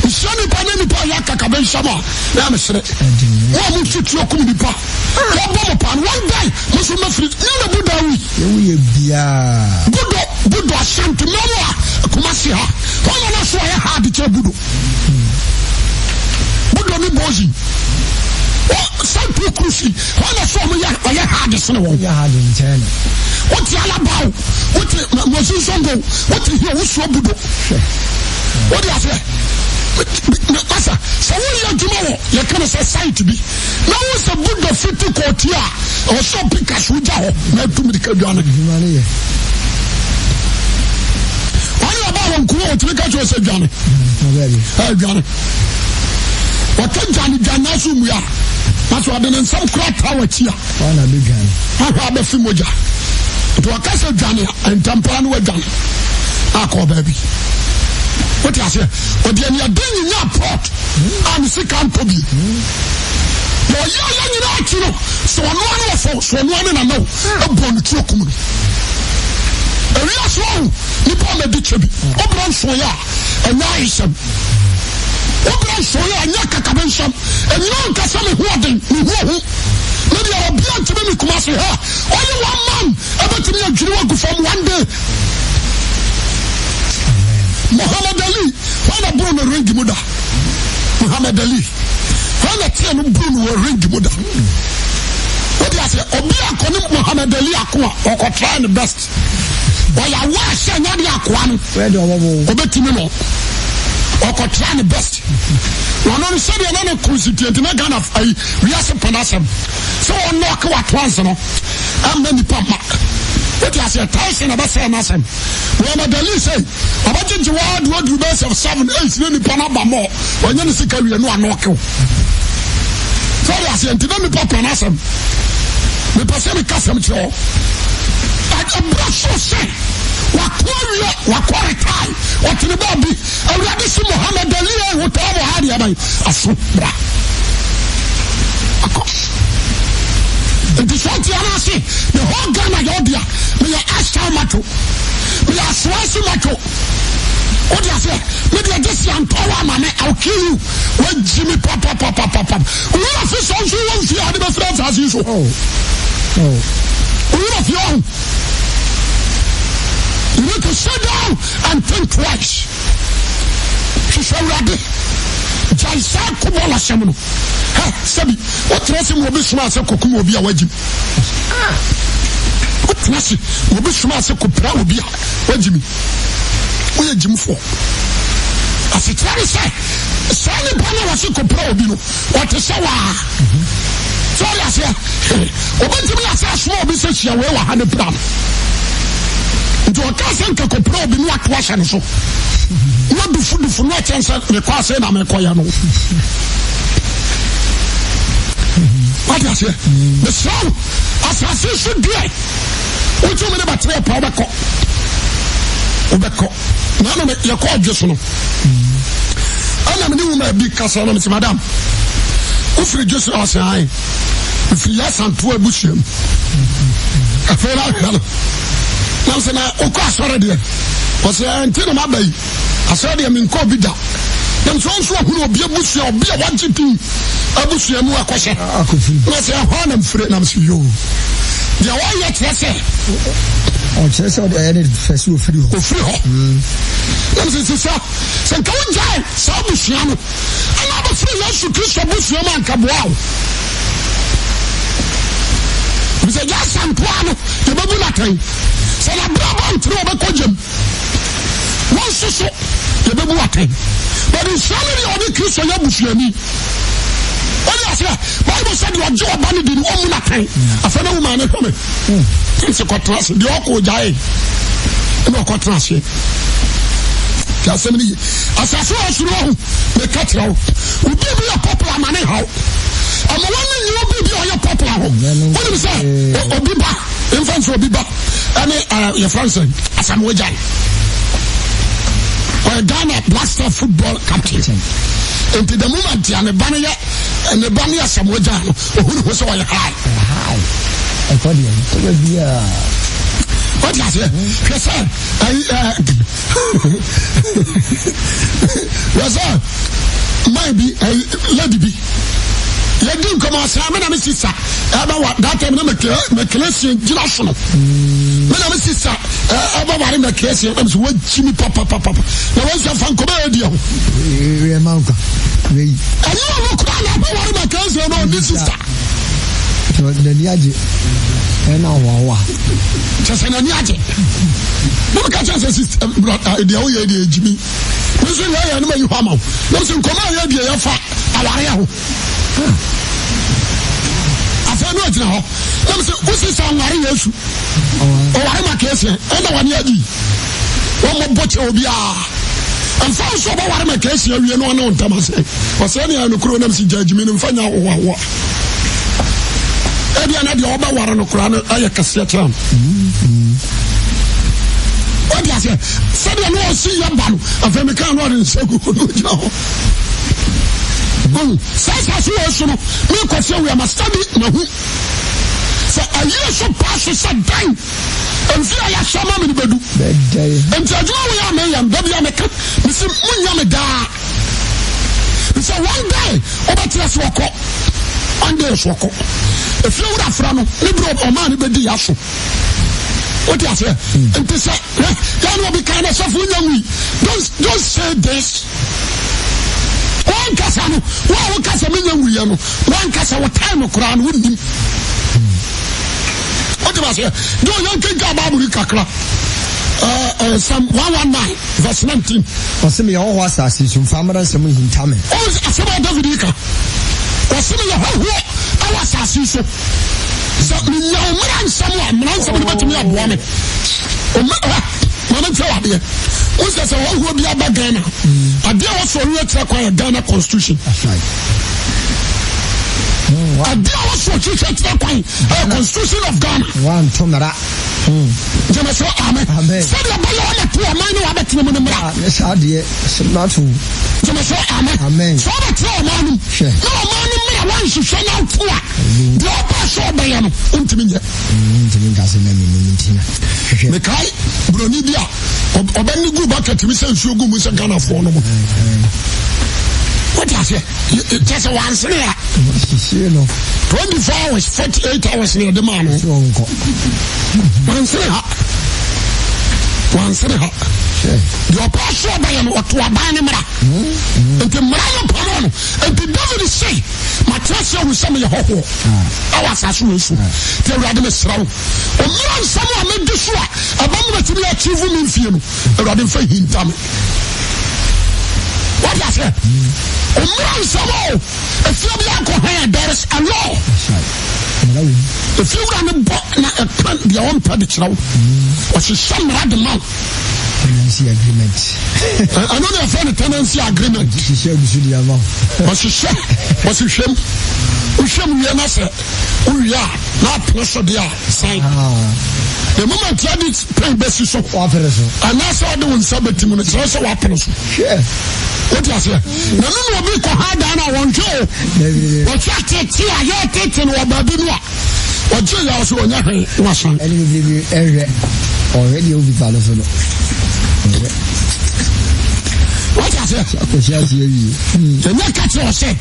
S1: mehyia nipa ne nipa yɛ akakabe nsɛm a na mesere. Wɔn a mo tutuo kum nipa. Wɔbɔ mo paa no one day mo nso mɛfiri nyɛ na bu da wi.
S2: Yɛwu yɛ biaa.
S1: Budo budo Ashanti mɛmu a Kumasi ha. Wɔn na na so ɔyɛ hard kyɛ budo. Budo ne bozi. Santo Cruci wɔn na so wɔn yɛ ɔyɛ hard sene wɔn.
S2: Yɛ hard nkyɛn no.
S1: Wote Alaba o, wote Mosi Nsongo, wote hia wosuo budo.
S2: Hwɛ.
S1: Wode aseɛ? Masa, sɛ woyɛ adwuma wɔ yɛka no sɛ site bi na wo sɛ buddha fiti kɔɔti a ɛwɔ sɛ ɔpi kaso gya hɔ na atu mirika dwane. Wɔne ɔba wɔ nkuro ɔtumi ka kyerɛ sɛ dwane. Dwane. Wɔka dwane dwane na so mmua na so ɔde ne nsɛm kora taa w'akyi a. Ahwɛ abɛfe mogya. Nti wɔka sɛ dwane a ntɛm paa na wadwane akɔ baabi. Wote aseɛ? Ɔde aniɛden nyinya plot a ne sika ntɔ bi. Na ɔyɛ ɔyɛ nyinaa akyi no, sɛ ɔno ano ɔfɔ, sɛ ɔno ano nana o, ɛbɔ ne tuo kum no. Ewiase ɔho, nipa ɔmɛdi kyɛ bi. Ɔbrɛ nsoeɛ a, ɛnyɛ ayesɛm. Wobrɛ nsoeɛ a, ɛnyɛ akakabensɛm. Ɛnyina nka sɛ me ho ɔden, me ho ohu. Me deɛ ɔbia ntumi me Kumasi ha. Only one man ɛbɛtumi adwiri wagu fam one day. Muhammad Ali, hwan na boro no ring mu da? Muhammad Ali, hwan na teɛ no boro no wɔ ring mu da? Wode aseɛ, obi akɔ ne Muhammad Ali ako a, ɔkɔ try ne best. Ɔyɛ awa sɛ nyɛ de akoa no, ɔbɛtumi no. Ɔkɔ try ne best. Ɔno no sɛdeɛ na ne constituent na Ghana ayi wiase pɛ n'asɛm sɛ ɔnɔɔke wato anse no ɛmma nipa ma wote aseɛ Tyson ɛbɛsɛɛ n'asɛm Muhammad Ali sɛ ɔbɛgyegye waa de waduru bɛyɛ sɛ 7 8 ne nipa no aba mɔ ɔnyɛ ne sika wie no anɔɔke wo sɛ ɔde aseɛ nti na nipa pɛ n'asɛm mepɛ sɛ meka sɛm kyerɛ hɔ ɛberɛ so sɛ wako awie wakɔ retae ɔtene baabi Awurade se Mohammed Ali ei wotɔɔ mo ha deɛ bɛn aso bra akɔ nti sɛ ɔte ara ase the whole Ghana yɛ ɔdea meyɛ ashtown macho meyɛ asoase macho wode aseɛ me deɛ gye si antɔ wɔ ama me I'll kill you wagyi me papapapapap wura fi sɛ nso wɔ mfie a wode bɛfiri asase yi so wura fi ɔho you need to sit down and think twice. Hwehwɛ Awurade. Gyae saa kobɔl asɛm no. Hɛ, sɛbi, wotena ase ma obi soma sɛ kɔkum obi a wagyim. Wotena ase ma obi soma sɛ kɔpira obi a wagyimi. Woyɛ gyimfoɔ. Asekyerɛ ne sɛ, saa nipa no a wɔse kɔpira obi no, ɔte sɛ waa. Sɛ ɔde aseɛ, obɛtumi asɛ asoma obi sɛ hyia wei wɔ ha ne pira no. Nti ɔka sɛ nka kɔpira obi no ato ahyɛ no so. Na dufudufu no akyɛn sɛ mekɔ ase na mekɔyɛ no. Wate aseɛ? Mesrɛ wo, asase so deɛ wotumi ne bɛtere pa wobɛkɔ. Wobɛkɔ. Na ano yɛkɔ ɔdwe so no. Ɛna me ne wuma bi kasa na mese madam wofiri dwe so ɔsɛ ae mefiri yɛ asantoa abusua mu afei na ahwɛ no na sɛ na wokɔ asɔre deɛ ɔsɛ ɛnti na maba yi asɔre deɛ menkɔ obi da na nso nso ahunu obi abusua obi a wagye din abusua mu akɔhyɛ na sɛ ɛhɔ na mfiri na mese yoo deɛ wɔyɛ kyerɛ sɛ
S2: ɔkyerɛ sɛ ɔde ɛyɛ ne fɛ sɛ ofiri hɔ
S1: ofiri hɔ na mese sɛ Sɛ nka wogyae saa abusua no ɛna abɛfiri Yesu Kristo abusua mu anka boa wo. Bisɛ gya asantoa no yɛbɛbu no atɛn. Sɛ n'abrabɔ ntere ɔbɛkɔ gyam. Wɔn nso so yɛbɛbu atɛn. But nhyira no deɛ ɔne Kristo yɛ abusuani. Wọ́n yà sẹ́, Bible sẹ́ deɛ ɔgye ɔba no di no, ɔmmu no atɛn. Afei na wo maame hwɛ me. Nti kɔtena ase deɛ ɔkɔ ogyae ɛna ɔkɔtena aseɛ. Ti asɛm no ye. Asase wɔ soro ahu meka kyerɛ wo. Obi bi yɛ popular ma ne haw. Ama wɔn ne nyɛ obi bi a ɔyɛ popular ho. Wonim sɛ obi ba mfa nso obi ba ɛne yɛfrɛ no sɛ Asamoah Gyan. Ɔyɛ Ghana Black Star football captain. Nti the moment a ne ba no yɛ ne ba no yɛ Asamoah Gyan no ohun ho sɛ ɔyɛ high.
S2: High. Ɛkɔ deɛ ɛbɛ biara.
S1: Wọ́n ti aseɛ hwɛ sɛ ɛyi ɛɛ hwɛ sɛ man bi ɛyi lady bi yɛdi nkɔmɔ ɔsɛ mi na mi sisa ɛbɛ wa that time na mɛkele si gyina so no mi na mi sisa ɛbɛ wari mɛkele si ɛna mi sɛ wọ́n gyi mi papapapa na wọ́n sɛ fa nkɔmɔ yɛ di ɛho. Ɛnyɛ ɔno koraa na ɛbɛ wari mɛkele si ɛna ɔni sisa.
S2: N'ani agye ɛna ahoahoa.
S1: Kyɛ sɛ n'ani agye. Na meka kyerɛ sɛ sista deɛ woyɛ deɛ gyimi. Me nso yɛ yɛ no ma yi hɔ ama wo. Na sɛ nkɔmɔ a yɛ deɛ yɛfa awareɛ ho. Afei no agyina hɔ. Na sɛ wosi sɛ ɔnware Yesu. Ɔware ma kɛseɛ ɛna wɔne adi. Wɔn bɔ kyɛ obiara. Mfa wo sɛ ɔbɛware ma kɛseɛ awie na ɔne wo ntam asɛ. Ɔsɛ ne ayɛ no kuro nam si gya agyimi no mfa nya ahohoahoa. Ebia na deɛ ɔbɛware no koraa no ayɛ kɛseɛ kyɛn no. Wode aseɛ sɛdeɛ na ɔsi yɛ ba no afei meka no ɔde nsa gu no gyina hɔ. Saa asase wɔ so no mekɔsi awia ma study mahu sɛ ayie so paa so sɛ dan mfe a yɛahyɛ ma me no bɛdu. Nti adwuma wei a meyɛ no da bi a meka mesi munya me daa. Sɛ one day wobɛte ase ɔkɔ, one day so ɔkɔ. Efie wura fra no, ne bere ɔmaa no bɛdi aso. Wote aseɛ? Nti sɛ yɛn na obi kan na sɔfo nya wui, don't don't say this. Wankasa no, wo a wokasa menya wuyɛ no, wankasa wo time koraa no wonnim. Wote aseɛ? Deɛ ɔyɛ nkenka Bible yi kakra. Psalm 119 verse 19.
S2: Ɔse meyɛ hɔhoɔ asase so, mfa mmara nsɛm nhinta me.
S1: Ɔn asɛm a David yi ka. Ɔse meyɛ hɔhoɔ ɛwɔ asase so. Sɛ menya wo mmara nsɛm a, mmara nsɛm no bɛtumi aboa me. Ma me nkyerɛ wadeɛ. Wo sɛ sɛ hɔhoɔ bi aba Ghana, adeɛ a wɔsɔ ɔyɛ kyerɛ kwan yɛ Ghana constitution. Adeɛ a wɔsɔ ɔhwehwɛ kyerɛ kwan ɛyɛ constitution of Ghana.
S2: Wanto mmara.
S1: Gyeme so amen. Sɛdeɛ ɛbɛyɛ ɔmɛto ɔman ne wabɛtena mu no mmra.
S2: Ah, ne saa deɛ mmra to.
S1: Gyeme so amen. Sɛ ɔbɛtena ɔman no mu na ɔman no mmra wanhwehwɛ na ato a deɛ ɔbɛ sɛ ɔbɛyɛ no ɔntumi nyɛ.
S2: Ntumi nka sɛ na menim nti na hwehwɛ.
S1: Mekae buroni bi a ɔbɛne gu bucket mi sɛ nsuo gu mu sɛ Ghanafoɔ no mu. Wote aseɛ? Kyɛ sɛ wansene a. 24 hours 48 hours na ɛde maa no. Wansene ha. Wansene ha. Deɛ ɔpɛ so ɔbɛyɛ no ɔto aban ne mmara. Nti mmara no pamo no. Nti David se matena ase ahu sɛ meyɛ hɔhoɔ ɛwɔ asase wei so. Nti Awurade mesrɛ wo ɔmmra nsɛm a medi so a ɛbɛma matumi achieve me mfie no. Awurade mfa hinta me. Wate aseɛ? Ɔmmra nsɛm o. Efie bi akɔ hɛn a there is a law. Efie wura no bɔ na ɛka deɛ ɔmpɛ de kyerɛ wo. Ɔhyehyɛ mmara de ma wo.
S2: Tenancy agreement.
S1: Ɛno na yɛfrɛ no tenancy agreement.
S2: Ɔhyehyɛ agusu de ama wo.
S1: Ɔhyehyɛ, ɔhyehyɛm. Wohwɛm wie na sɛ wowie a na apene so deɛ a san. The moment yɛde pɛn bɛsi so.
S2: Wapene so.
S1: Anaasɛ ɔde wo nsa bɛtim no kyerɛ sɛ wapene so.
S2: Hwɛ.
S1: Wote aseɛ? Na no na obi kɔ ha dan no a wɔnhwɛ o. Wɔhwɛ tete a yɛtete no wɔ baabi no a ɔgye yɛ ɔso ɔnyɛ hwee na wasan.
S2: Ɛne bebrebe ɛhwɛ ɔhwɛ deɛ obi fa no so no. Ɔhwɛ.
S1: Wote aseɛ?
S2: Akɔhyɛ aseɛ wie.
S1: Ɛnyɛ ka kyerɛ ɔsɛ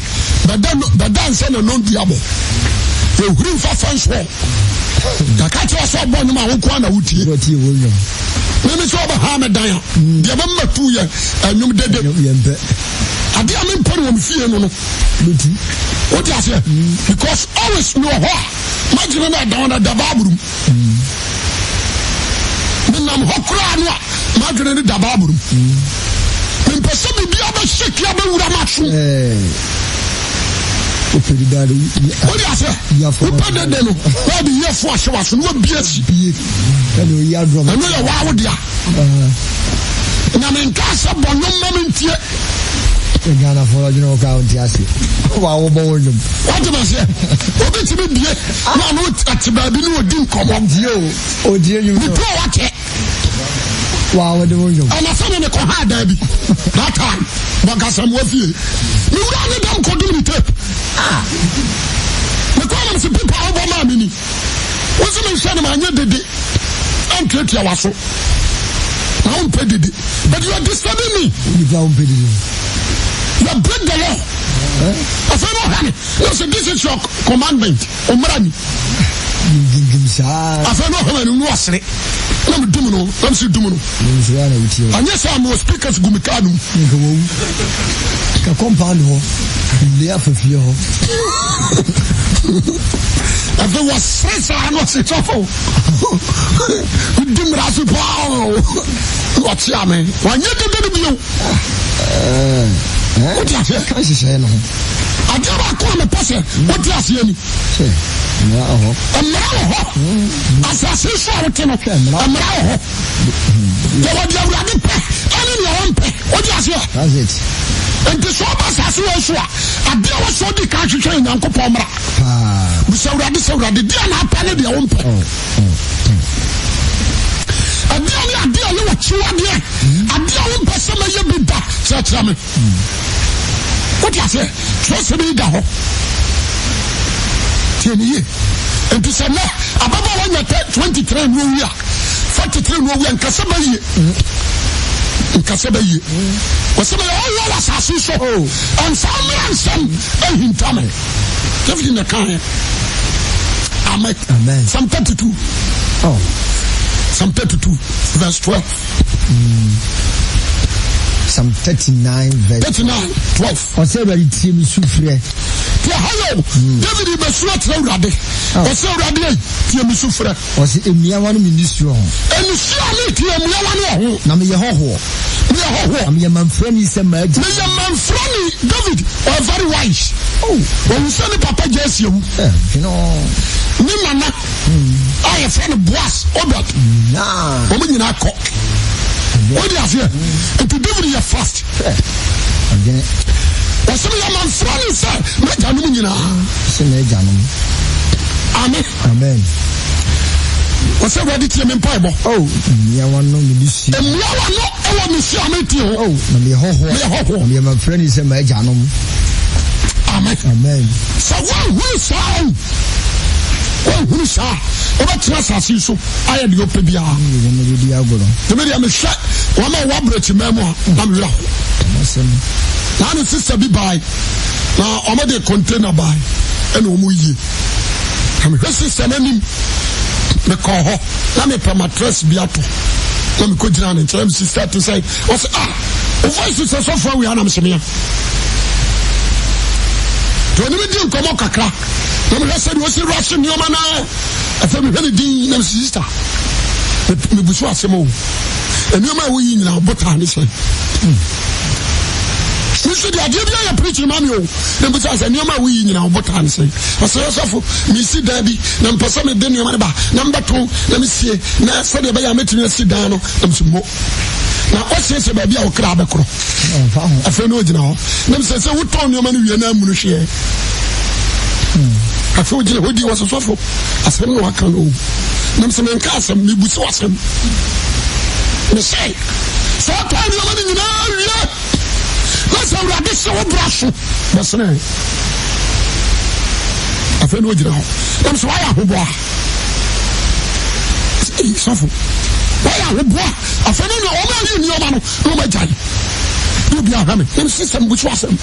S1: bɛda bɛda nsɛ na nɔndu abɔ. Yɛhuri mfa fɛnso. Yɛka kyerɛ sɛ ɔbɔ nnwom a wo nko na wotie.
S2: Wɔtie wo nnwom.
S1: Meme sɛ ɔbɛha me dan a, deɛ bɛma tu yɛ nnwom dede.
S2: Yɛmpɛ.
S1: Adeɛ a mempɛ no wɔ me fie no no.
S2: Bɛtu.
S1: Wote aseɛ? Because always mewɔ hɔ a, magyene no ɛda no da Bible mu. Menam hɔ koraa no a, m'adwene no da Bible mu. Mempɛ sɛ biribiara bɛhyɛ kia bɛwura m'aso. Wode aseɛ? Wopɛ dede no, na ɔde yɛfo ahyɛ w'aso na wabie si. Ɛno yɛ waa wo dea. Na menkaa sɛ bɔ nnwom ma mentie.
S2: Ghanafoɔ ɔdwene wo koraa wonte aseɛ. Wa wobɔ wo nnwom.
S1: Wate maseɛ? Obi tumi bie na ɔno ate baabi ne ɔdi nkɔmmɔ.
S2: Ɔntie o, ɔtie nnwom.
S1: Metu a wakyɛ.
S2: Wa wode wo nnwom.
S1: Ɛna sɛ ne ne kɔ ha daa bi. That time, bɔnkasɛm wɔ fie. Me wura ne dɛm kɔdum ne tape.
S2: Ah.
S1: Mekɔ anam sɛ pipa a wobɔ maa me ni. Wo sɛ menhwɛ no manyɛ dede. Antuatua w'aso. Na wompɛ dede. But you are disturbing me.
S2: Nipa wompɛ dede.
S1: You break the law. Afei na ɔhwɛ me. Na sɛ this is your commandment. Ɔmmra ni.
S2: Gimgimgim saa.
S1: Afei na ɔhwɛ m'anim na ɔsere. Na medum no. Na mese dum no. Anyɛ sɛ mewɔ speakers gu me kaa no mu.
S2: Nka wawu. Ka compound hɔ. Nne afa fie hɔ.
S1: Afei wɔsere saa na ɔse sɔfo. Wodi mmara so paa o. Na ɔkyea me. Wanyɛ dede no bio. Wote aseɛ?
S2: Ka nhyehyɛeɛ no ho.
S1: Adeɛ baako a mepɛ sɛ wote aseɛ ni.
S2: Sɛ mmara wɔ hɔ.
S1: Mmara wɔ hɔ. Asase so a wote no, mmara wɔ hɔ. Yɛwɔ deɛ Awurade pɛ ɛne deɛ ɔmpɛ. Wote aseɛ?
S2: That's it.
S1: Nti sɛ ɔba asase wɔ so a, adeɛ wɔ sɛ ɔdi kan hwehwɛ yɛ Nyankopɔn mmara. Bisa Awurade sɛ Awurade deɛ na apɛ ne deɛ wompɛ. Ɛdeɛ ne adeɛ a yɛ wɔ kyiwadeɛ, adeɛ a wompɛ sɛ mɛyɛ bi da, kyerɛkyerɛ me. Wote aseɛ? Twerɛsɛm yi da hɔ. Tie ne yie. Nti sɛ nnɛ ababaawa nya 23 no owi a, 43 no owi a, nkasɛ bɛyie. Nkasɛ bɛyie. Wɔsɛ meyɛ ɔwɔ wɔ asase so. Ɛmfa mmra nsɛm ahinta me. David na kaeɛ. Amen.
S2: Amen.
S1: Psalm 32.
S2: Oh.
S1: Psalm 32 verse 12.
S2: Psalm 39 verse
S1: 39 12.
S2: Ɔsɛ Awurade tie me sufrɛ.
S1: Tie ha yɛ o. David bɛsu akyerɛ Awurade. Ɔsɛ Awurade ei tie me sufrɛ.
S2: Ɔsɛ mmiawa no me nisuo ho.
S1: Nisuo a metie mmiawa no wɔ ho.
S2: Na meyɛ hɔhoɔ.
S1: Meyɛ hɔhoɔ.
S2: Na meyɛ mamfrani sɛ m'agya.
S1: Meyɛ mamfrani. David ɔyɛ very wise.
S2: Oh.
S1: Ɔhu sɛ ne papa Jesse awu.
S2: Eh,
S1: ne nana. a yɛfrɛ no Boas, Obed, wɔn nyinaa kɔ. Wode aseɛ? Nti David yɛ fast. Wɔsɛ meyɛ manfra ne sɛ m'agyanom nyinaa.
S2: Sɛ m'agyanom.
S1: Amen.
S2: Amen.
S1: Wɔsɛ Awurade tie me mpaebɔ.
S2: Oh, mmea wano me ne si.
S1: Mmea wano ɛwɔ me si a metie ho.
S2: Oh, na meyɛ hɔhoɔ.
S1: Meyɛ hɔhoɔ.
S2: Na meyɛ manfra ne sɛ m'agyanom.
S1: Amen.
S2: Amen.
S1: Sɛ woanhunu saa o, woanhunu saa, wobɛtena asase yi so ayɛ deɛ ɔpɛ biara. Ɛmi deɛ mehwɛ wɔn a wɔwɔ aburokyiman mu a na mewura ho. Na ne sista bi bae na wɔn de container bae ɛna wɔn yie. Na mehwɛ sista n'anim mekɔɔ hɔ na mepɛ mattress bi ato na mekɔ gyina ne nkyɛn na sista te sɛ ɔsɛ ah o voice sɛ sɔfo awia na mesɛ mea. Nti ɔne me di nkɔmmɔ kakra na mehwɛ sɛdeɛ ɔsi rush nneɛma no afei mehwɛ ne din na mesi sista mebu so asɛm o nneɛma a woyi nyinaa botaa ne sɛ me nso deɛ adeɛ bi ayɛ preaching ma me o na mbusa sɛ nneɛma a woyi nyinaa botaa ne sɛ ɔsɛ yɛsɔfo mesi dan bi na mpɛ sɛ mede nneɛma no ba na mbɛto na mesie na sɛdeɛ ɛbɛyɛ a mɛtumi asi dan no na mesɛ mo na ɔsiesie baabi a ɔkra bɛkorɔ afei na ɔgyina hɔ nam sɛ sɛ wotɔn nneɛma no wie na amunu hweɛ afei ɔgyina hɔ di wɔ sɔsɔfo asɛm na waka no nam sɛ menka asɛm mebu sɛ asɛm mesɛ sɛ ɔtɔn nneɛma no nyinaa wie na sɛ awurade sɛ wo bra so bɛsene afei na ɔgyina hɔ nam sɛ wayɛ ahoboa sɔfo wɔyɛ ahoboa afei no nea wɔn ayi nneɛma no na wɔn agyae na obi ahwɛ me na sisɛm bu so asɛm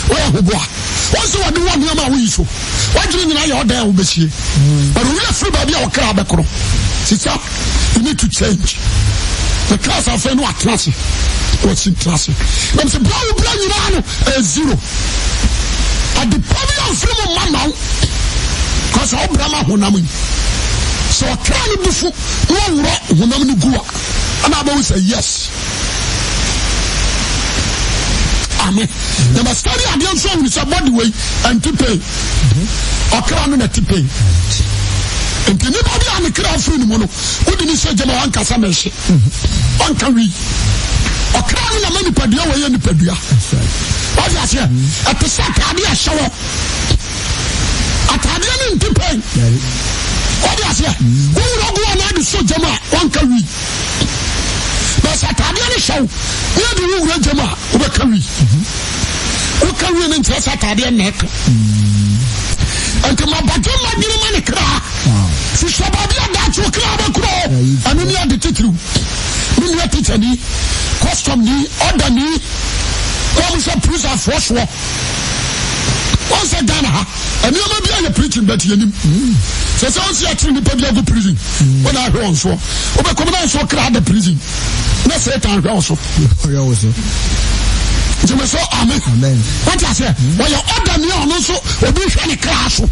S1: wɔyɛ ahoboa wɔn sɛ wɔde wɔ nneɛma a woyi so wɔadwene nyinaa yɛ ɔdan a wobɛsie but owi afiri baabi a wɔkra abɛkorɔ sisa you need to change the class afei no atena ase wɔsi tena ase na sɛ bra wo bra nyinaa no ɛyɛ zero Ade pa bi amfiri mu mma ma wo. Kɔsɛ ɔbra ma honam yi. Sɛ ɔkra no bu fu na ɔworɔ honam no gu a, ɛna abɛhu sɛ yes. Amen. Na ma study adeɛ nso ahunu sɛ body wei ɛnte pain. Ɔkra no na ɛte pain. Nti nipa bi a ne kra afiri ne mu no, wode ne sɛ gyama wankasa mɛhye. Wanka wi. Ɔkra no na ma nipadua wɔ yɛ nipadua. Wate aseɛ? Ɛte sɛ ataadeɛ a ɛhyɛ wɔ. Ataadeɛ no nti pɛn. Wate aseɛ? Wowura gu hɔ na ade sɔ gyam a, wanka wi. Na sɛ ataadeɛ no hyɛ wo na yɛde wo wura gyam a, wobɛka wi. Woka wi no nkyerɛ sɛ ataadeɛ na ɛka. Nti ma badwemma dwene ma ne kra. Hwehwɛ baabi a daakye wo kra bɛkorɔ. Ɛno ne ade titiriw. Me nua tikyani, custom ni, ɔda ni, wɔn sɛ prisonfoɔ soɔ. Wɔn sɛ Ghana ha, nneɛma bi ayɛ preaching but yɛnim. Sɛ sɛ wɔn si akyere nipa bi agu prison, wɔn na ahwɛ wɔn soɔ. Wobɛkɔm na nso kra da prison, na Satan hwɛ wɔn so. Gyeme so amen. Wɔte aseɛ, wɔyɛ ɔda ni a ɔno nso obi hwɛ ne kra so.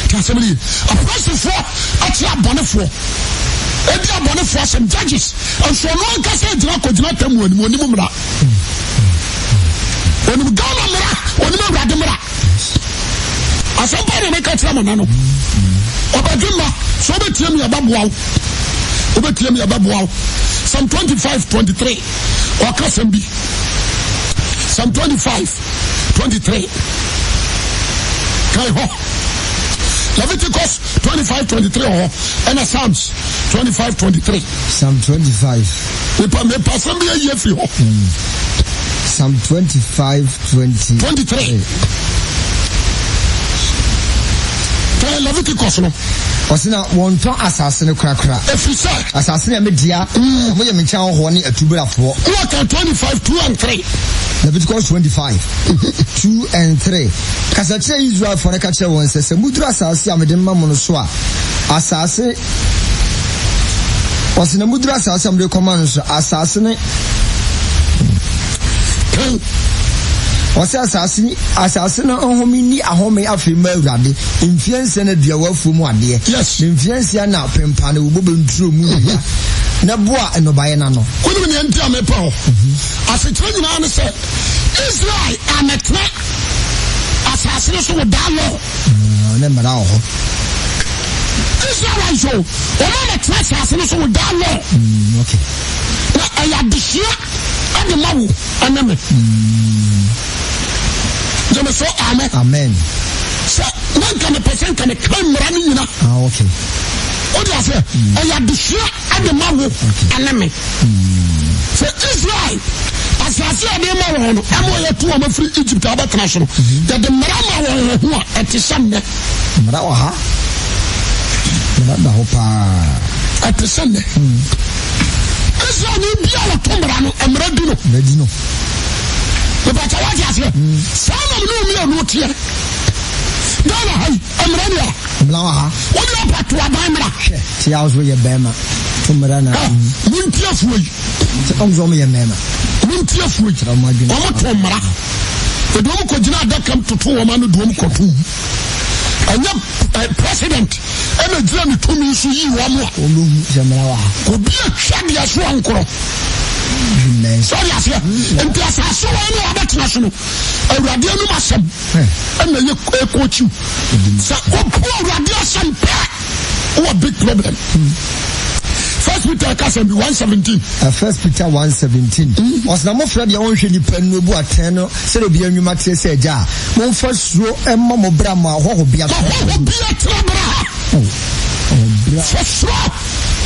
S1: Te asɛm no ye. Apolisifoɔ akye abɔnefoɔ. Ɛdi abɔnefoɔ asɛm, judges, nso ɔno ankasa gyina kɔgyina atemmuo anim, ɔnim mmara. Ɔnim Ghana mmara, ɔnim Awurade mmara. Asɛm pa na meka kyerɛ mo nɛ no. Ɔbadwemma, sɛ wobɛtie me ɛbɛboa wo. Wobɛtie me ɛbɛboa wo. Psalm 25, 23. Ɔka sɛm bi. Psalm 25, 23. Kan hɔ. Leviticus 25, 23 wɔ hɔ. Ɛna Psalms 25, 23.
S2: Psalm 25.
S1: Mepa mepa asɛm bi ayi afiri hɔ.
S2: Psalm 25, 20.
S1: 23. Kan Leviticus no.
S2: Ɔse na wɔntɔ asase no korakora.
S1: Ɛfiri sɛ.
S2: Asase no yɛ me dea. Mm. Moyɛ me nkyɛn ahɔhoɔ ne atubrafoɔ.
S1: Wɔ kan 25, 2 and 3.
S2: Leviticus 25, 2 and 3. Kasa kyerɛ Israelfoɔ no ka kyerɛ wɔn sɛ, sɛ moduru asase a mede mema mo no so a, asase Ɔse na muduru asase a mode kɔma no so, asase ne Ɔse asase asase no nhome nni ahome afei mma Awurade, mfeɛ nsia na dua w'afuo mu adeɛ,
S1: yes.
S2: Na mfeɛ nsia na pempane wo bobe nturo mu nnua, na boa nnɔbaeɛ no ano.
S1: Wonim nea nti a mepɛ hɔ? Asekyerɛ nyinaa ne sɛ Israel ammɛtena asase no so without law.
S2: Mm, ne mmara wɔ hɔ.
S1: Israelites o, wɔn a wɔtena asase no so without law.
S2: Mm, okay.
S1: Na ɛyɛ adesua ɛde ma wo ɛne me.
S2: Mm.
S1: Gyeme so amen.
S2: Amen.
S1: Sɛ na nka mepɛ sɛ nka meka mmara no nyina.
S2: Ah, okay.
S1: Wode aseɛ mm. ɛyɛ adesua ɛde ma wo ɛne me. Sɛ Israel asase a yɛde ma wɔn no ama wɔatu wɔn afiri Egypt abɛtena so no, yɛde mmara ma wɔn wɔ ho a ɛte sɛ nnɛ.
S2: Mmara wɔ ha. Mmara da hɔ paa.
S1: Ɛte sɛ nnɛ. Israel ni bi a wɔto mmara no, mmara di no.
S2: Mmara di no.
S1: Ìbàtà wá di aseɛ. Saa na mu ne omi ɔno teɛ. Ghana ha yi, mmara ni a.
S2: Mmara wɔ ha.
S1: Wọ́n yɛ ɔpa to aban mmara.
S2: Hwɛ, te a ɔso yɛ bɛrima. To mmara na.
S1: Montie afuo yi.
S2: Sɛ ɔmo sɛ ɔmo yɛ mmarima.
S1: Montie afuo yi.
S2: Kyerɛ ɔmo adwene.
S1: Ɔmo to mmara. Yɛde ɔmo kɔgyina adaka mu toto wɔn ano de ɔmo kɔto mu. Ɛnyɛ eh, president ɛna gyina ne tumi so yii wɔn a.
S2: Wɔn bɛ hu sɛ mmara wɔ ha.
S1: Obi atwa deɛ so ɔnkorɔ. Sɛ ɔde aseɛ. Nti asase wɔn ne wɔabɛtena so no, Awurade anom asɛm ɛna ɛyɛ ɛkɔkyiw. Sɛ wopo Awurade asɛm pɛ. Wowɔ big problem. First Peter ka sɛm bi 1:17.
S2: First Peter 1:17. Ɔsɛ na mofrɛ deɛ ɔnhwɛ nipa nu obu atɛn no sɛdeɛ obiara nnwuma teɛ sɛ agya a, momfa suro mmɔ mo bra mo ahɔhobea tena
S1: Ahɔhobea tena bra ha.
S2: Ɔbra.
S1: Fa suro.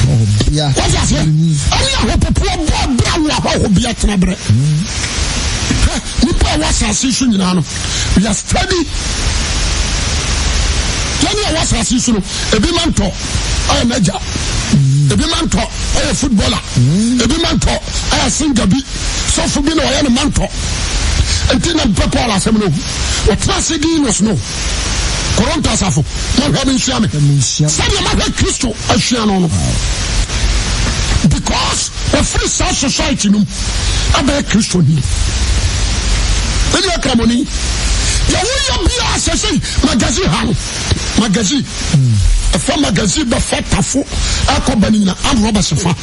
S2: Ahɔhobea.
S1: Wɔte aseɛ? Ɛne ahopopoɔ bɔ bra wɔ ahɔhobea tena berɛ. Hwɛ, nipa a ɛwɔ asase so nyinaa no, we are steady. Yɛne ɛwɔ asase so no, ebi ma ntɔ ɛyɛ n'agya, ebi ma ntɔ ɛyɛ footballer, ebi ma ntɔ ɛyɛ singer bi, sɔfo bi na ɔyɛ ne ma ntɔ. Nti na mpɛ Paul asɛm no, ɔtena ase din no no. Korinto asafo, mohwɛ me nsua me. Sɛdeɛ mahwɛ Kristo asua no no. Because wɔfiri saa society no mu abɛyɛ Kristoni. Ɛni akramoni. Deɛ woyɛ biara sɛ sɛ magazine ha no magazine ɛfa magazine bɛfa tafo ɛkɔ ba no nyina armed robbers fa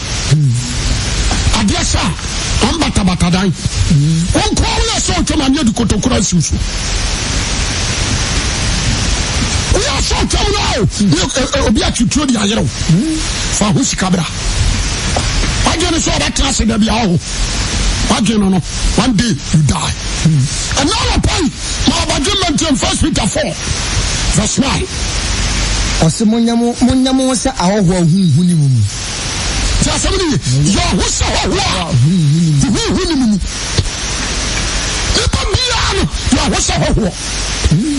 S1: adeɛ sɛ a wɔn batabata dan wɔn kɔn woyɛ sɛ ɔtwam aneɛ de kotokoro asiw so woyɛ sɛ ɔtwam no o obi atwituro de ayerɛw fa ho sika bra wadwene sɛ ɔbɛtena ase da bi a ɔho wadwene no no one day you die ɛnna anɔpa yi ma ɔbadwe mmɛntiam First Peter 4 verse 9.
S2: Ɔse monyɛ mo monyɛ mo ho sɛ ahɔhoɔ a huhu ni mo mu.
S1: Ti asɛm no ye, yɛ ɔho sɛ hɔhoɔ a huhu ni mo mu. Nipa biara no yɛ ɔho sɛ hɔhoɔ.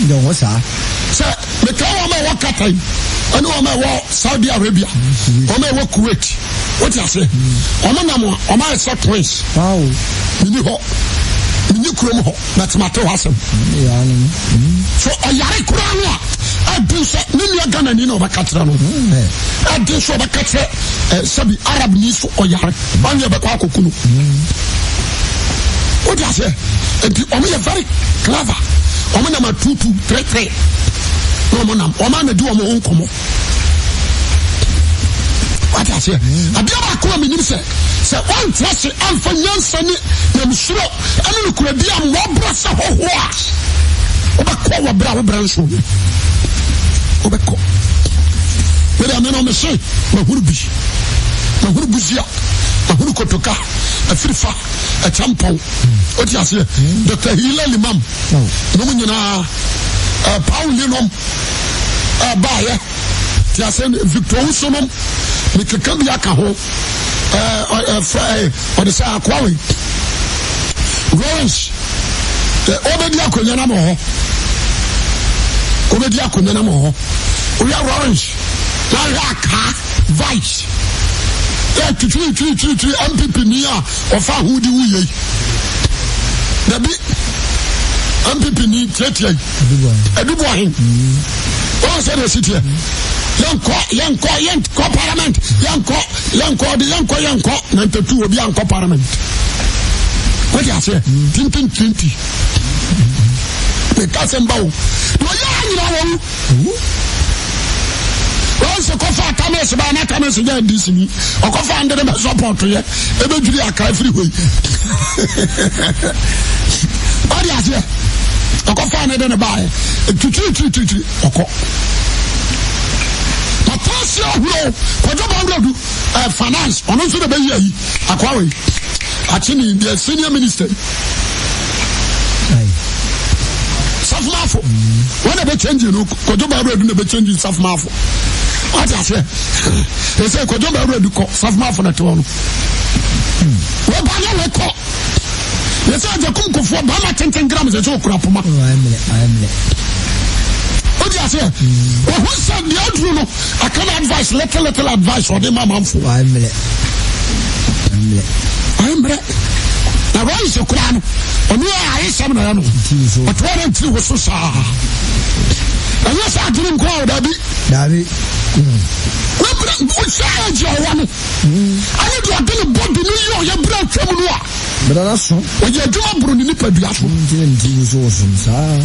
S2: Yɛ ɔho saa.
S1: Sɛ meka wɔn a ɛwɔ Qatar yi ɛne wɔn a ɛwɔ Saudi Arabia, wɔn a ɛwɔ Kuwait, wote aseɛ, wɔn nam a wɔn ayɛ sɛ twins. Mini hɔ, mini kurom hɔ, but mate hɔ asɛm. So ɔyare koraa no a, ɛden sɛ ne nua Ghana ni na ɔbɛka kyerɛ no. Ɛden sɛ ɔbɛka kyerɛ sɛbi Arab ni so ɔyare, ɔnyɛ bɛkɔ akɔku no. Wote aseɛ? Nti wɔn yɛ very clever. Wɔn nam atutu three na wɔn nam wɔn anadi wɔn ho nkɔmɔ. Wate aseɛ? Adeɛ baako a menim sɛ, sɛ woantra ase amfa nyansa ne nyamesuro ne nokorɛdie ammɔ bra sɛ hɔhoɔ a, wobɛkɔ wɔ berɛ a wo berɛ nso yɛ. Wobɛkɔ. Mede me no mese, mahunu bi. Mahunu buzia, mahunu kotoka, afirifa, ɛkyɛmpɔn. Wote aseɛ? Dr. Hila Limam, nom nyinaa, Pauli nom, ɛbaayɛ. Te ase Victor Owusu nom ne keka bi aka ho ɛɛ ɔde sɛ akoa wei Lawrence ɔbɛdi akonnwa nam hɔ ɔbɛdi akonnwa nam hɔ oyɛ Lawrence na ahwɛ akaa vice yɛ twitwiri twitwiri twitwiri MPP ni a ɔfa ho di wuyɛ yi dabi MPP ni tiatia yi adubu ahen. Wɔn sɛ deɛ si teɛ. Yɛnkɔ yɛnkɔ yɛnkɔ parliament yɛnkɔ yɛnkɔ ɔde yɛnkɔ yɛnkɔ 92 obi ankɔ parliament. Wɔde aseɛ tintin 20. Meka sɛ mba o. Deɛ ɔyɛ nyinaa wɔwu. Wɔn sɛ kɔfa atames ba na atames yɛ ndc ni. Ɔkɔfa ndene bɛ support yɛ ebedwiri aka afiri hɔ yi. Wɔde aseɛ ɔkɔfa ne de ne baayɛ twitwiritwiritwiri ɔkɔ. Pataase ahorow kwadwo bawuradu ɛɛ finance ɔno nso na bɛyi ayi akwa wei akyini deɛ senior minister. Safomafo wɔn na bɛ change no kwadwo bawuradu na bɛ change safomafo. Wate aseɛ ɛsɛ kwadwo bawuradu kɔ safomafo na te hɔ no. Wɔba ne wɔkɔ. Yɛsɛ agyakum kofoɔ bɛrima tenten gram sɛ sɛ ɔkura poma. Wode aseɛ ɔhu sɛ deɛ aduru no aka no advice little little advice ɔde ma manfo. Ayɛ mmerɛ na rice koraa no ɔno a ayesɛm na ɛyɛ no ɔtoa no ntiri wo so saa ɛnyɛ sɛ adwene nko a ɔdaabi.
S2: Daabi.
S1: Wobrɛ wohyɛ agye ɔwɔ no. Ɛne deɛ ɔde ne bɔdi no yɛ ɔyɛ berɛ atwam no a.
S2: Berɛ no aso.
S1: Ɔyɛ adwuma boro ne nipadua so.
S2: Nti na ne ti nso wosom saa.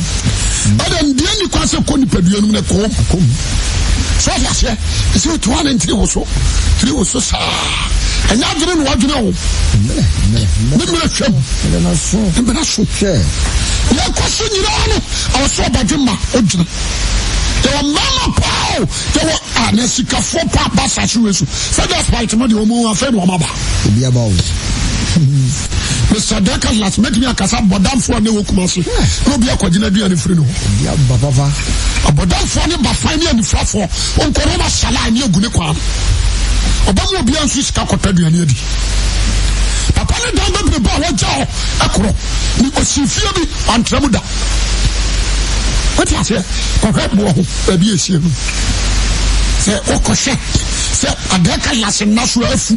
S1: Ɛna deɛ nni kwan sɛ kɔ nipadua no mu na kɔm.
S2: Akɔm.
S1: So ɔde aseɛ ɛsɛ otu a ne ntiri wo so tiri wo so saa. Ɛnyɛ adwene na wadwene o.
S2: Mmerɛ mmerɛ
S1: Ne mmerɛ hwɛm.
S2: Mmerɛ no aso.
S1: Mmerɛ so.
S2: Hwɛ.
S1: Yɛkɔ so nyinaa no ɛwɔ sɛ ɔbadwe ma ogyina. Yɛwɔ mmarima paa o. Yɛwɔ a na sikafoɔ paa ba asase wei so. Sɛ despite mo deɛ wɔn afei na wɔn aba.
S2: Ebi aba o.
S1: Mr. Decathlon mɛtumi akasa abɔdamfoɔ a ne wɔ Kumasi na obi akɔgyina aduane firi ne hɔ.
S2: Ebi aba papa.
S1: Abɔdamfoɔ ne bafan ne anifirafoɔ nkɔ na wɔn asala ne agu ne kwan. Ɔba mu obiara nso sika kɔtɔ aduane adi. Papa ne dan bebrebe a wɔgya hɔ ɛkorɔ ne osi fie bi antra mu da. Wote aseɛ kɔhwɛ boɔ ho baabi a esie no sɛ wokɔhwɛ sɛ adeɛ ka yase nna so afu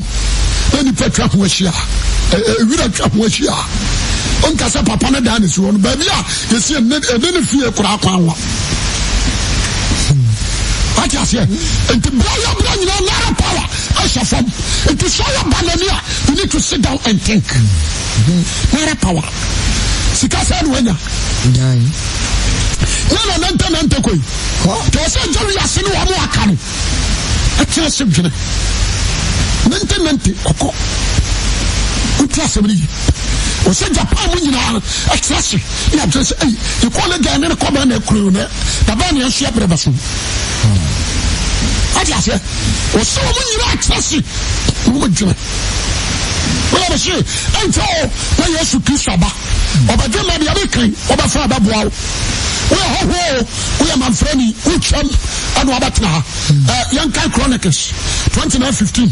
S1: na nipa twa ho ahyia ewira twa ho ahyia ɔnka sɛ papa no dan ne si hɔ no baabi a yɛsi ɛne ne fie koraa kwan wa wate aseɛ nti bra yɛ bra nyinaa nara power ahyɛ fam nti sɛ ɔyɛ banani a you need to sit down and think nara power sika sɛ na wanya ne na nante nante kɔ yi tɛ sɛ gya wiase ne wɔn aka no ɛte ase dwene nante nante ɔkɔ wote asɛm no yi ɔsɛ Japan mu nyinaa ɛte ase ne adwene sɛ ei yɛkɔ ne gɛn ne ne kɔbɛn na ɛkuro ne dabɛn ne ɛnso yɛbrɛ bɛso ate aseɛ ɔsɛ wɔn nyinaa te ase wɔn dwene wọ́n bɛ se ɛnkyɛ o na Yesu Kristo aba ɔbɛdwe ma deɛ bɛkan ɔbɛfa ɛbɛboa wo woyɛ hɔhoɔ o woyɛ manfrani wotwam ɛna wabɛtena ha yɛnkan Chronicles 29:15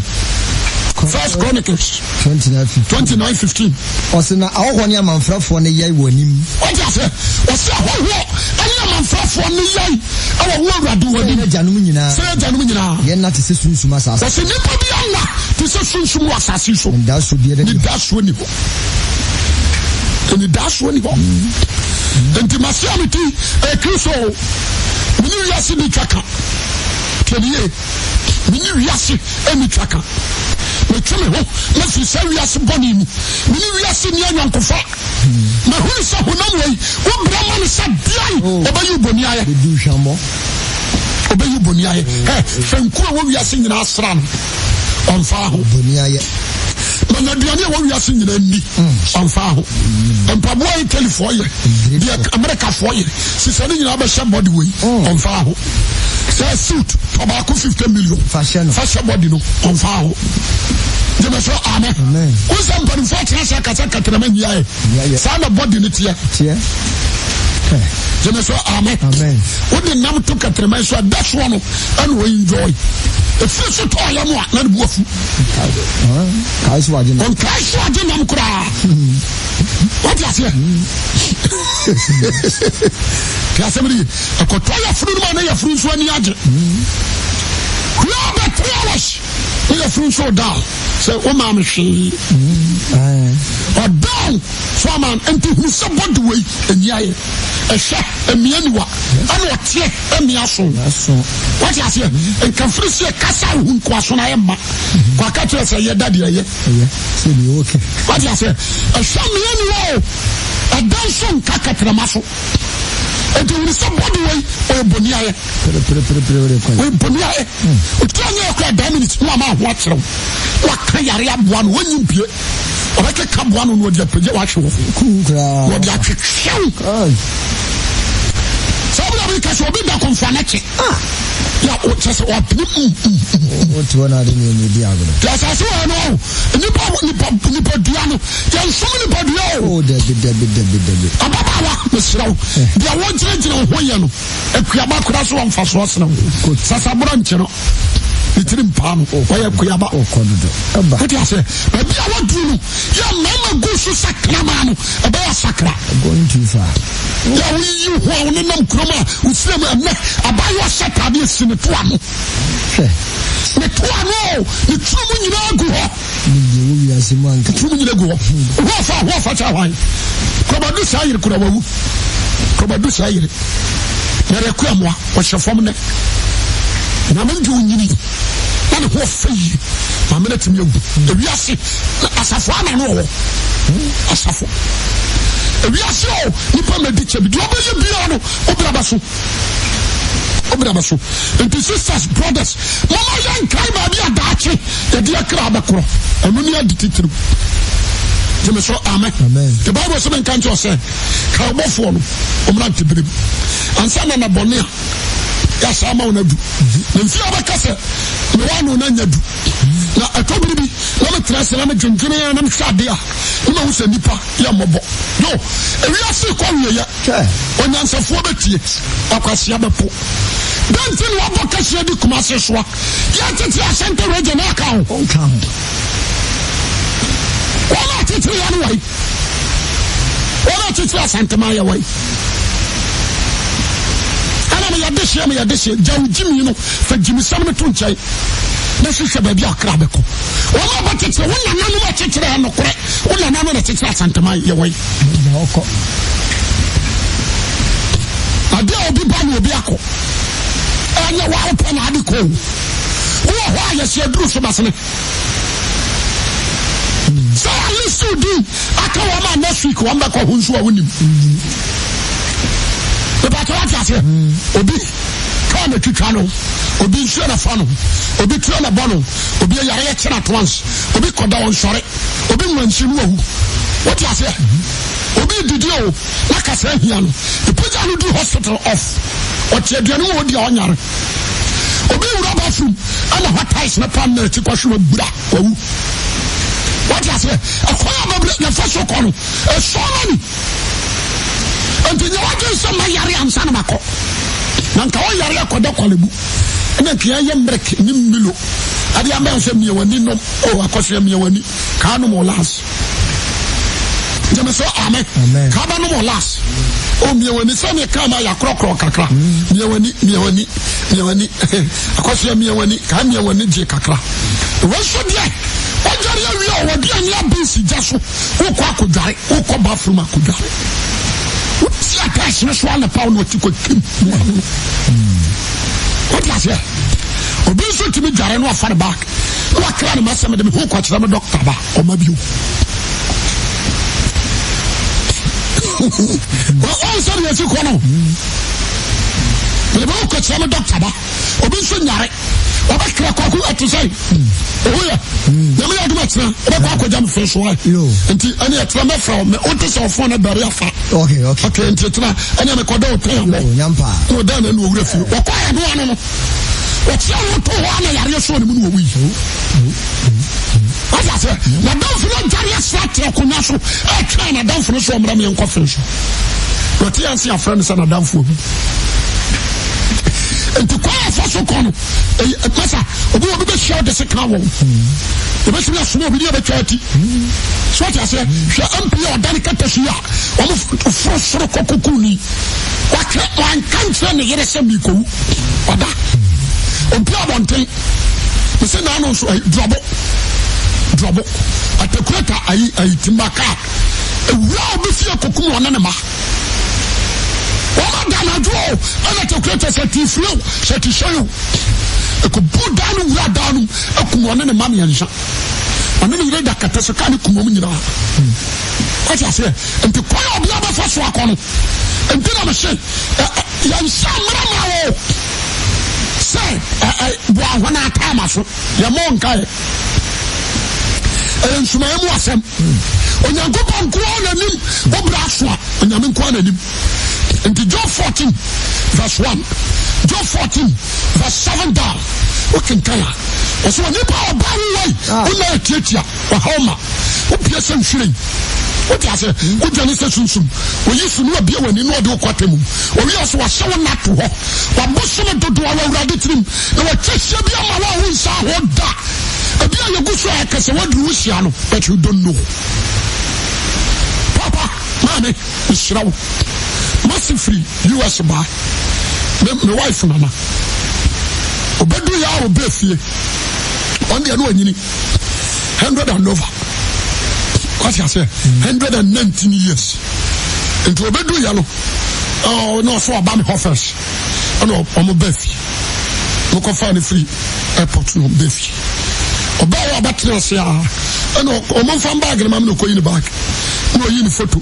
S1: First Chronicles 29:15
S2: Ɔse na ahɔhoɔ ne amanfrafoɔ no yɛe wɔ anim.
S1: Wate aseɛ? Ɔse ahɔhoɔ ne amanfrafoɔ no yɛe wɔ wo Awurade w'anim.
S2: Sɛ yɛn agyanom nyinaa.
S1: Sɛ yɛn agyanom nyinaa.
S2: Yɛn nna te sɛ sunsum asase.
S1: Ɔse nnipa bi nna te sɛ sunsum wɔ asase so.
S2: Anidasoɔ biara nni hɔ.
S1: Anidasoɔ nni hɔ. Anidasoɔ nni hɔ. Nti mase a mete ɛyɛ Kristo o. Mene wiase di twa ka. Tie ne yie. Mene wiase ɛni twa ka. Metwe me ho mafiri saa wiase bɔne mu. Mene wiase nni ayɔnkofa. Mahunu sɛ honam wei, wobrɛ ma no sɛ deɛn, oh. ɔbɛyi wo bɔni ayɛ. Ɔbɛyi wo bɔni ayɛ. Ɛ fɛnku a wɔ wiase nyinaa sra no. Ɔmfa ho.
S2: Boni ayɛ.
S1: Ma n'aduane a ɛwɔ wiase nyinaa nni. Ɔmfa ho. Mpaboa a Italyfoɔ yɛ, deɛ Amerikafoɔ yɛ, sisa ne nyinaa bɛhyɛ body wei. Ɔmfa ho. Sɛ suit tɔ baako 50 million.
S2: Fa hyɛ no.
S1: Fa hyɛ body no. Ɔmfa ho. Gyeme so amen. Wo sɛ mpanimfoɔ atena ase aka sɛ kɛtɛrɛma nyi ayɛ. Saa na body no teɛ.
S2: Teɛ.
S1: Gyeme so amen. Wode nam to kɛtɛrɛma so a da soɔ no ɛna ɔ enjoy. Ɛfiri so tɔɔ yam a na ne bu afu.
S2: Ɔnkae so agye nam.
S1: Ɔnkae so agye nam koraa. Wate aseɛ? Te asɛm no ye. Ɛkɔtɔ yafunu no mu a na yafunu nso ani agye. Hwɛ bɛ 3 hours na yafunu nso down sɛ wo maa me hwee. Ɔdown so ama nti hunu sɛ body wei ɛnyi ayɛ. Ɛhwɛ ɛmia niwa ɛna ɔteɛ ɛmia so. Wate aseɛ? Nka firi sɛ kasa wo ho nkoaso no ayɛ mma. Kwaka kyerɛ sɛ yɛ da deɛ ɛyɛ. Wate aseɛ? Ɛhwɛ mmea ni hɔ o. Ɛda nso nka kɛtrɛma so. Enti wuli sɛ bɔdi wei ɔyɛ bɔni ayɛ. Ɔyɛ bɔni ayɛ. Otu anyɛ ɛkura daa minute na wama ho akyerɛw. Waka yare aboa no wɔnyi mpie. Ɔbɛkeka aboa no na ɔde apagya wahwe hɔ. Wɔde atwetwew. Sɛ obi na bi ka sɛ obi da kɔnfa n'akyi. Ya o kyɛ sɛ wapene mu.
S2: Wote hɔ na ade nneɛma di agorɔ.
S1: Te asase wɔ no o. Nipa nipa nipa dua no. Yɛnsom nipa dua o.
S2: Oh dabi dabi dabi dabi.
S1: Ababaawa mesrɛ wo. Deɛ wogyinagyina wo ho yɛ no akuaba kora so wɔ mfasoɔ sene wo. Sasaborɔ nkye no. Ne tiri mpaa no. Ɔyɛ akuaba.
S2: Ɔkɔ dodo. Ɛba.
S1: Wote aseɛ? Baabi a waduru no yɛ mmarima gu so sɛ kraman no ɛbɛyɛ sakra.
S2: Going too far.
S1: Yɛ a woyiyi ho a wonenam kurom a wofira mu ɛnɛ abaayewa hyɛ ataadeɛ si ne to ano.
S2: Hwɛ.
S1: Ne to ano o, ne tiri mu nyinaa gu hɔ.
S2: Ne deɛ wɔ wiase mu anka.
S1: Tiri mu nyinaa gu hɔ. Ho afa ho afa kyɛ hwan? Kɔbadu saa yere kura wawu. Kɔbadu saa yere. Yɛrɛ kura mmoa ɔhyɛ fam nɛ. Nyame ngye wo nyini na ne ho ɔfɛ yie. Maame no atumi awu. Ewiase asafo ana no ɔwɔ. Asafo. Ewiase o nipa ma di kyɛ bi deɛ ɔbɛyɛ biara no obira bɛ so. Obira bɛ so. Nti sisters brothers mama yɛn nkae baabi a daakye yɛde akra bɛkorɔ. Ɛno ne ade titiriw. Gyeme so amen. The Bible sɛ menka nkyerɛ sɛ ka ɔbɔfoɔ no ɔmmra nteberem ansa na nabɔne a yɛasa ama wo no adu. Na mfie a wobɛka sɛ mewɔ ano no anya du. Na ɛtɔ bere bi na metra ase na medwendwene a na mehwɛ ade a na mahu sɛ nnipa yɛ mmɔbɔ. Yo, ewiase kɔ awieɛ. Onyansafoɔ bɛtie, ɔkwasea bɛpo. Dɛn nti na wɔabɔ kɛseɛ di Kumase soa? Yɛtete Ashanti region aka ho.
S2: Ɔnka ho.
S1: Wɔn a kyekyere yɛ no wɔyi. Wɔn a kyekyere Asanteman yɛ wɔyi. Ɛna meyɛ dehyeɛ meyɛ dehyeɛ gya wo gyimi no fa gyimisɛm no to nkyɛn na hwehwɛ baabi a ɔkra bɛkɔ. Wɔn a bɛkyekyere wo nananom a kyekyere yɛ nokorɛ wo nananom na kyekyere Asanteman yɛ wɔyi.
S2: Ɔkɔ.
S1: Adeɛ a obi ba na obi akɔ. Ɛnyɛ wa wopɛ na ade kɔ o. Wowɔ hɔ a yɛsi aduru so basene. Sɛ yɛalist wo din aka wɔn a next week wɔn bɛkɔ ho nso a wonim. Ìbàtà wate aseɛ. Obi kaa na twitwa no, obi nsuo na fa no, obi tuo na bɔ no, obi ayare yɛ kyerɛ at once, obi kɔda ɔnsɔre, obi nwansi no wawu. Wote aseɛ? Obi didi o, na kasa ahia no. Ìpagya no du hospital off. Ɔte aduane mu ɔdi a ɔnyare. Obi wura bathroom ɛna hɔ tiles ne pan na akyi kɔhwe wɔ gbura wawu. Wate aseɛ? Ɛkwan a bebree yɛfa so kɔ no, ɛsɔ mani. Nti nyɛ wadwen sɛ mayare ansa na makɔ. Na nka wɔyare akɔda kwalebu. Ɛna nka yɛyɛ mmerek ne mmilo. Ade abɛn sɛ mia w'ani nom. O akɔsoɛ mia w'ani. Kaa nom o last. Gyeme so amen. Kaa bɛ nom o last. O mia w'ani sɛ ne kaa ma yɛakorɔkorɔ kakra. Mia w'ani, mia w'ani, mia w'ani. Akɔsoɛ mia w'ani, kaa mia w'ani gye kakra. Wei nso deɛ, ɔdware awie a ɔwɔ abe si gya so. Wokɔ akɔdware, wokɔ bathroom akɔdware. Wosi ataase no so anapa wo na ɔte kɔtwam. Wote aseɛ? Obi nso tumi dware no afa ne bag na wakra ne ma sɛ mede me ho kɔkyerɛ me dɔkta ba ɔma bio. Wɔn sɛ deɛ ɛsi kɔ no. Mede me ho kɔkyerɛ me dɔkta ba. Obi nso nyare. Wɔbɛkra kwaku ɛte sɛ owó yɛ. Nyame yɛ adum ɛkyerɛ wobɛkɔ akɔgya me fɛ so ɛ. Nti ɛne ɛkyerɛ mɛfrɛ wo wote sɛ ɔfon no bɛre afa.
S2: Okay okay.
S1: Okay nti ɛkyerɛ ɛne mekɔda ɔtɛn abɔ.
S2: Nyampa.
S1: Na ɔdan na ɛne owura fie. Wɔkɔ ayɛ no ano no. Wɔkyerɛ no to hɔ ana yareɛ soɔ ne mu ne wɔwui. Wate aseɛ? N'adamfo no adware asra te akonnwa so ɛretwɛn n'adamfo no so ɔmmra meɛnkɔ fe so. Wɔte yɛn se afrɛ no sɛ n'adamfo awu. Nti kwan a ɛfa so kɔ no, masa obi obi bɛhyia ɔde se ka wɔn. Ebɛtumi asoma obi ne ɛbɛtwa ati. So wate aseɛ? Hwɛ MP a ɔdane kɛtɛ so yi a wɔn foro soro kɔ kukuu ni. Wakɛ wanka nkyerɛ ne yere sɛ meekɔwu. Ɔda. Obi abɔnten. Mese naano nso ayi drɔbo drɔbo atakurata ayi ayi timba kaa ewura obi fie kokum ɔne ne ma wɔn ada anadwo o ɛna atakurata sɛ ti fie o sɛ ti hyɛn o ekobu dan no wura dan no ekum ɔne ne ma mmiɛnsa ɔne ne yere da kɛtɛ so kaa ne kum wɔn nyinaa wɔte aseɛ nti kwan a obi abɛfa so akɔ no nti na mese yɛn nsa mmerɛ ma o. Sɛ boa hɔn ataama so, yɛmmɔ nkae. Ɛyɛ nsumaeɛ mu asɛm. Onyankopɔn nko ara n'anim, wo bra so a, Onyame nko ara n'anim. Nti Job 14 verse 1, Job 14 verse 7 down, wokenkan a, ɔsɛ onipa a ɔba wo wai, wo na atiatia. Ɔhaw ma wopue sɛ nhwiren. Wote ase? Wodwane sɛ sunsum. Oyi so na wabue w'ani na ɔde wo kɔ atemmu. Owie a, so wahyɛ wo nna ato hɔ. Wabosome dodoɔ wɔ Awurade tirim, na watwa hyia bi ama wo a wonsaa ho da. Ebi a yɛgu so a ɛkɛ sɛ waduru wo hyia no, but you don't know. Papa, maame, mesrɛ wo. Masi firi US baa. Me, me wife nana. Obedu yɛ a ɔbɛ fie. Ɔno deɛ no wanyini. Hundred and over. Wati aseɛ? 119 years. Nti obedu yɛ no, ɔno ɔso ɔba me hɔ first. Ɛna ɔmo bɛ fie. Mokɔfaa no firi airport no bɛ fie. Ɔbaa yɛ ɔbɛtena ase a, ɛna ɔmo nfa baage no ma me na ɔkɔyi ne baage. Na ɔyi ne foto.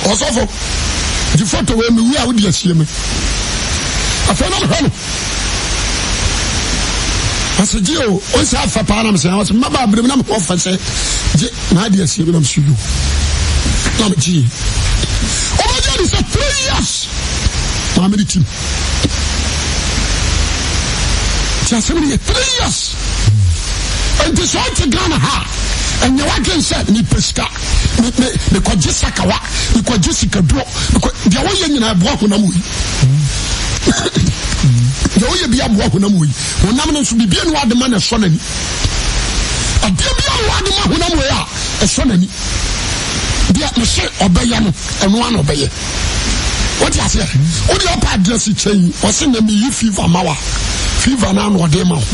S1: Ɔsɔfo, gye foto wei mewu a wode asie me. Afei na mehwɛ no. Ɔsɛ gye o, ɔnsɛ afa paa na mesɛ, ɔsɛ mmabaa berɛ mu na mehɔ fɛ sɛ gye na ade asie me na mesɛ yo. Na megye. Ɔbɛgye de sɛ 3 years maame de tim. Nti asɛm no yɛ 3 years. Nti sɛ ɔte Ghana ha a, ɛnyɛ wadwen sɛ mepɛ sika, mekɔgye sakawa, mekɔgye sikaduro, deɛ woyɛ nyinaa ɛboa honam wei. Deɛ woyɛ bi aboa honam wei. Honam no nso biribi ne wade ma na ɛsɔ n'ani. Adeɛ bi a wade ma honam wei a ɛsɔ n'ani. Deɛ mese ɔbɛyɛ no, ɛno ara na ɔbɛyɛ. Wote aseɛ? Wode ɔpa adeɛ si kyɛn yi, ɔse na meyi fever ma wa. Fever no ano ɔde ma wo.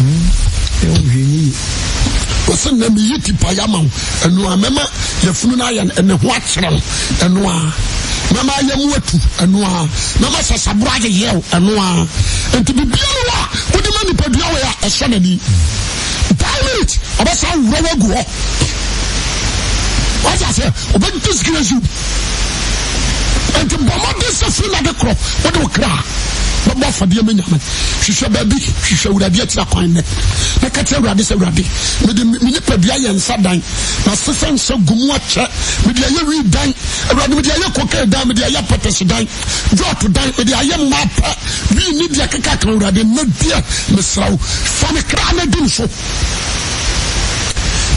S1: Ɔse na meyi tipaya ma wo. Ɛno a mɛma yɛfunu no ayɛ ne ho akyerɛ no. Ɛno a mɛma ayɛ mu atu. Ɛno a mɛma sasaboro ayeyɛ wo. Ɛno a nti biribiara wɔ a wode ma nipadua wɔ a ɛsɔ n'ani. Dilate ɔbɛsa worɔ wagu hɔ. Wate aseɛ? Ɔbɛ disgrace you. Nti bɔ mmɔden sɛ firi na de korɔ wode wo kra bɛbɔ afɔdeɛ ma Nyame. Hwehwɛ baabi, hwehwɛ Awurade akyira kwan nnɛ. Na ka kyerɛ Awurade sɛ, Awurade, mede me nipadua yɛ nsa dan, masesa nsa gu mu akyɛ, mede ayɛ wii dan, Awurade, mede ayɛ kokain dan, mede ayɛ pɛtɛsi dan, jɔt dan, mede ayɛ mmaa pɛ, wii ne deɛ keka ka Awurade, nnɛ deɛ, mesrɛ wo, fa me kra na di me so.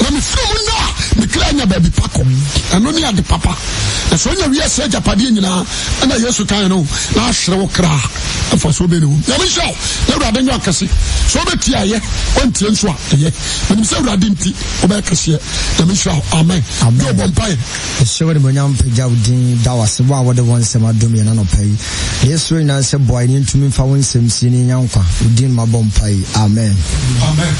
S1: Na mefiri mu nnɛ a, me kra anya baabi pa kɔ. Ɛno ne ade papa. Na sɛ onya wiase agyapadeɛ nyinaa, ɛna Yesu kae no, na ahwere wo kra a, mfasoɔ bɛn na ɛwɔ mu? Nyame nhyira wo, na Awurade nyɛ ɔkɛse. Sɛ wobɛtie a, ɛyɛ, woantie nso a, ɛyɛ. Menim sɛ Awurade nti, wobɛyɛ kɛseɛ. Nyame nhyira wo. Amen.
S2: Amen.
S1: Joe, bɔ mpaeɛ.
S2: Yɛhyɛ wo animuonyam pagya wo din da wo ase wo a wode wo nsɛm adom yɛn anɔpa yi. Deɛ yɛsrɛ nyinaa ne sɛ boa yɛn na yɛntumi mfa wo nsɛm sie na yɛnya nkwa. Wo din mabɔ mpae yi. Amen.
S1: Amen.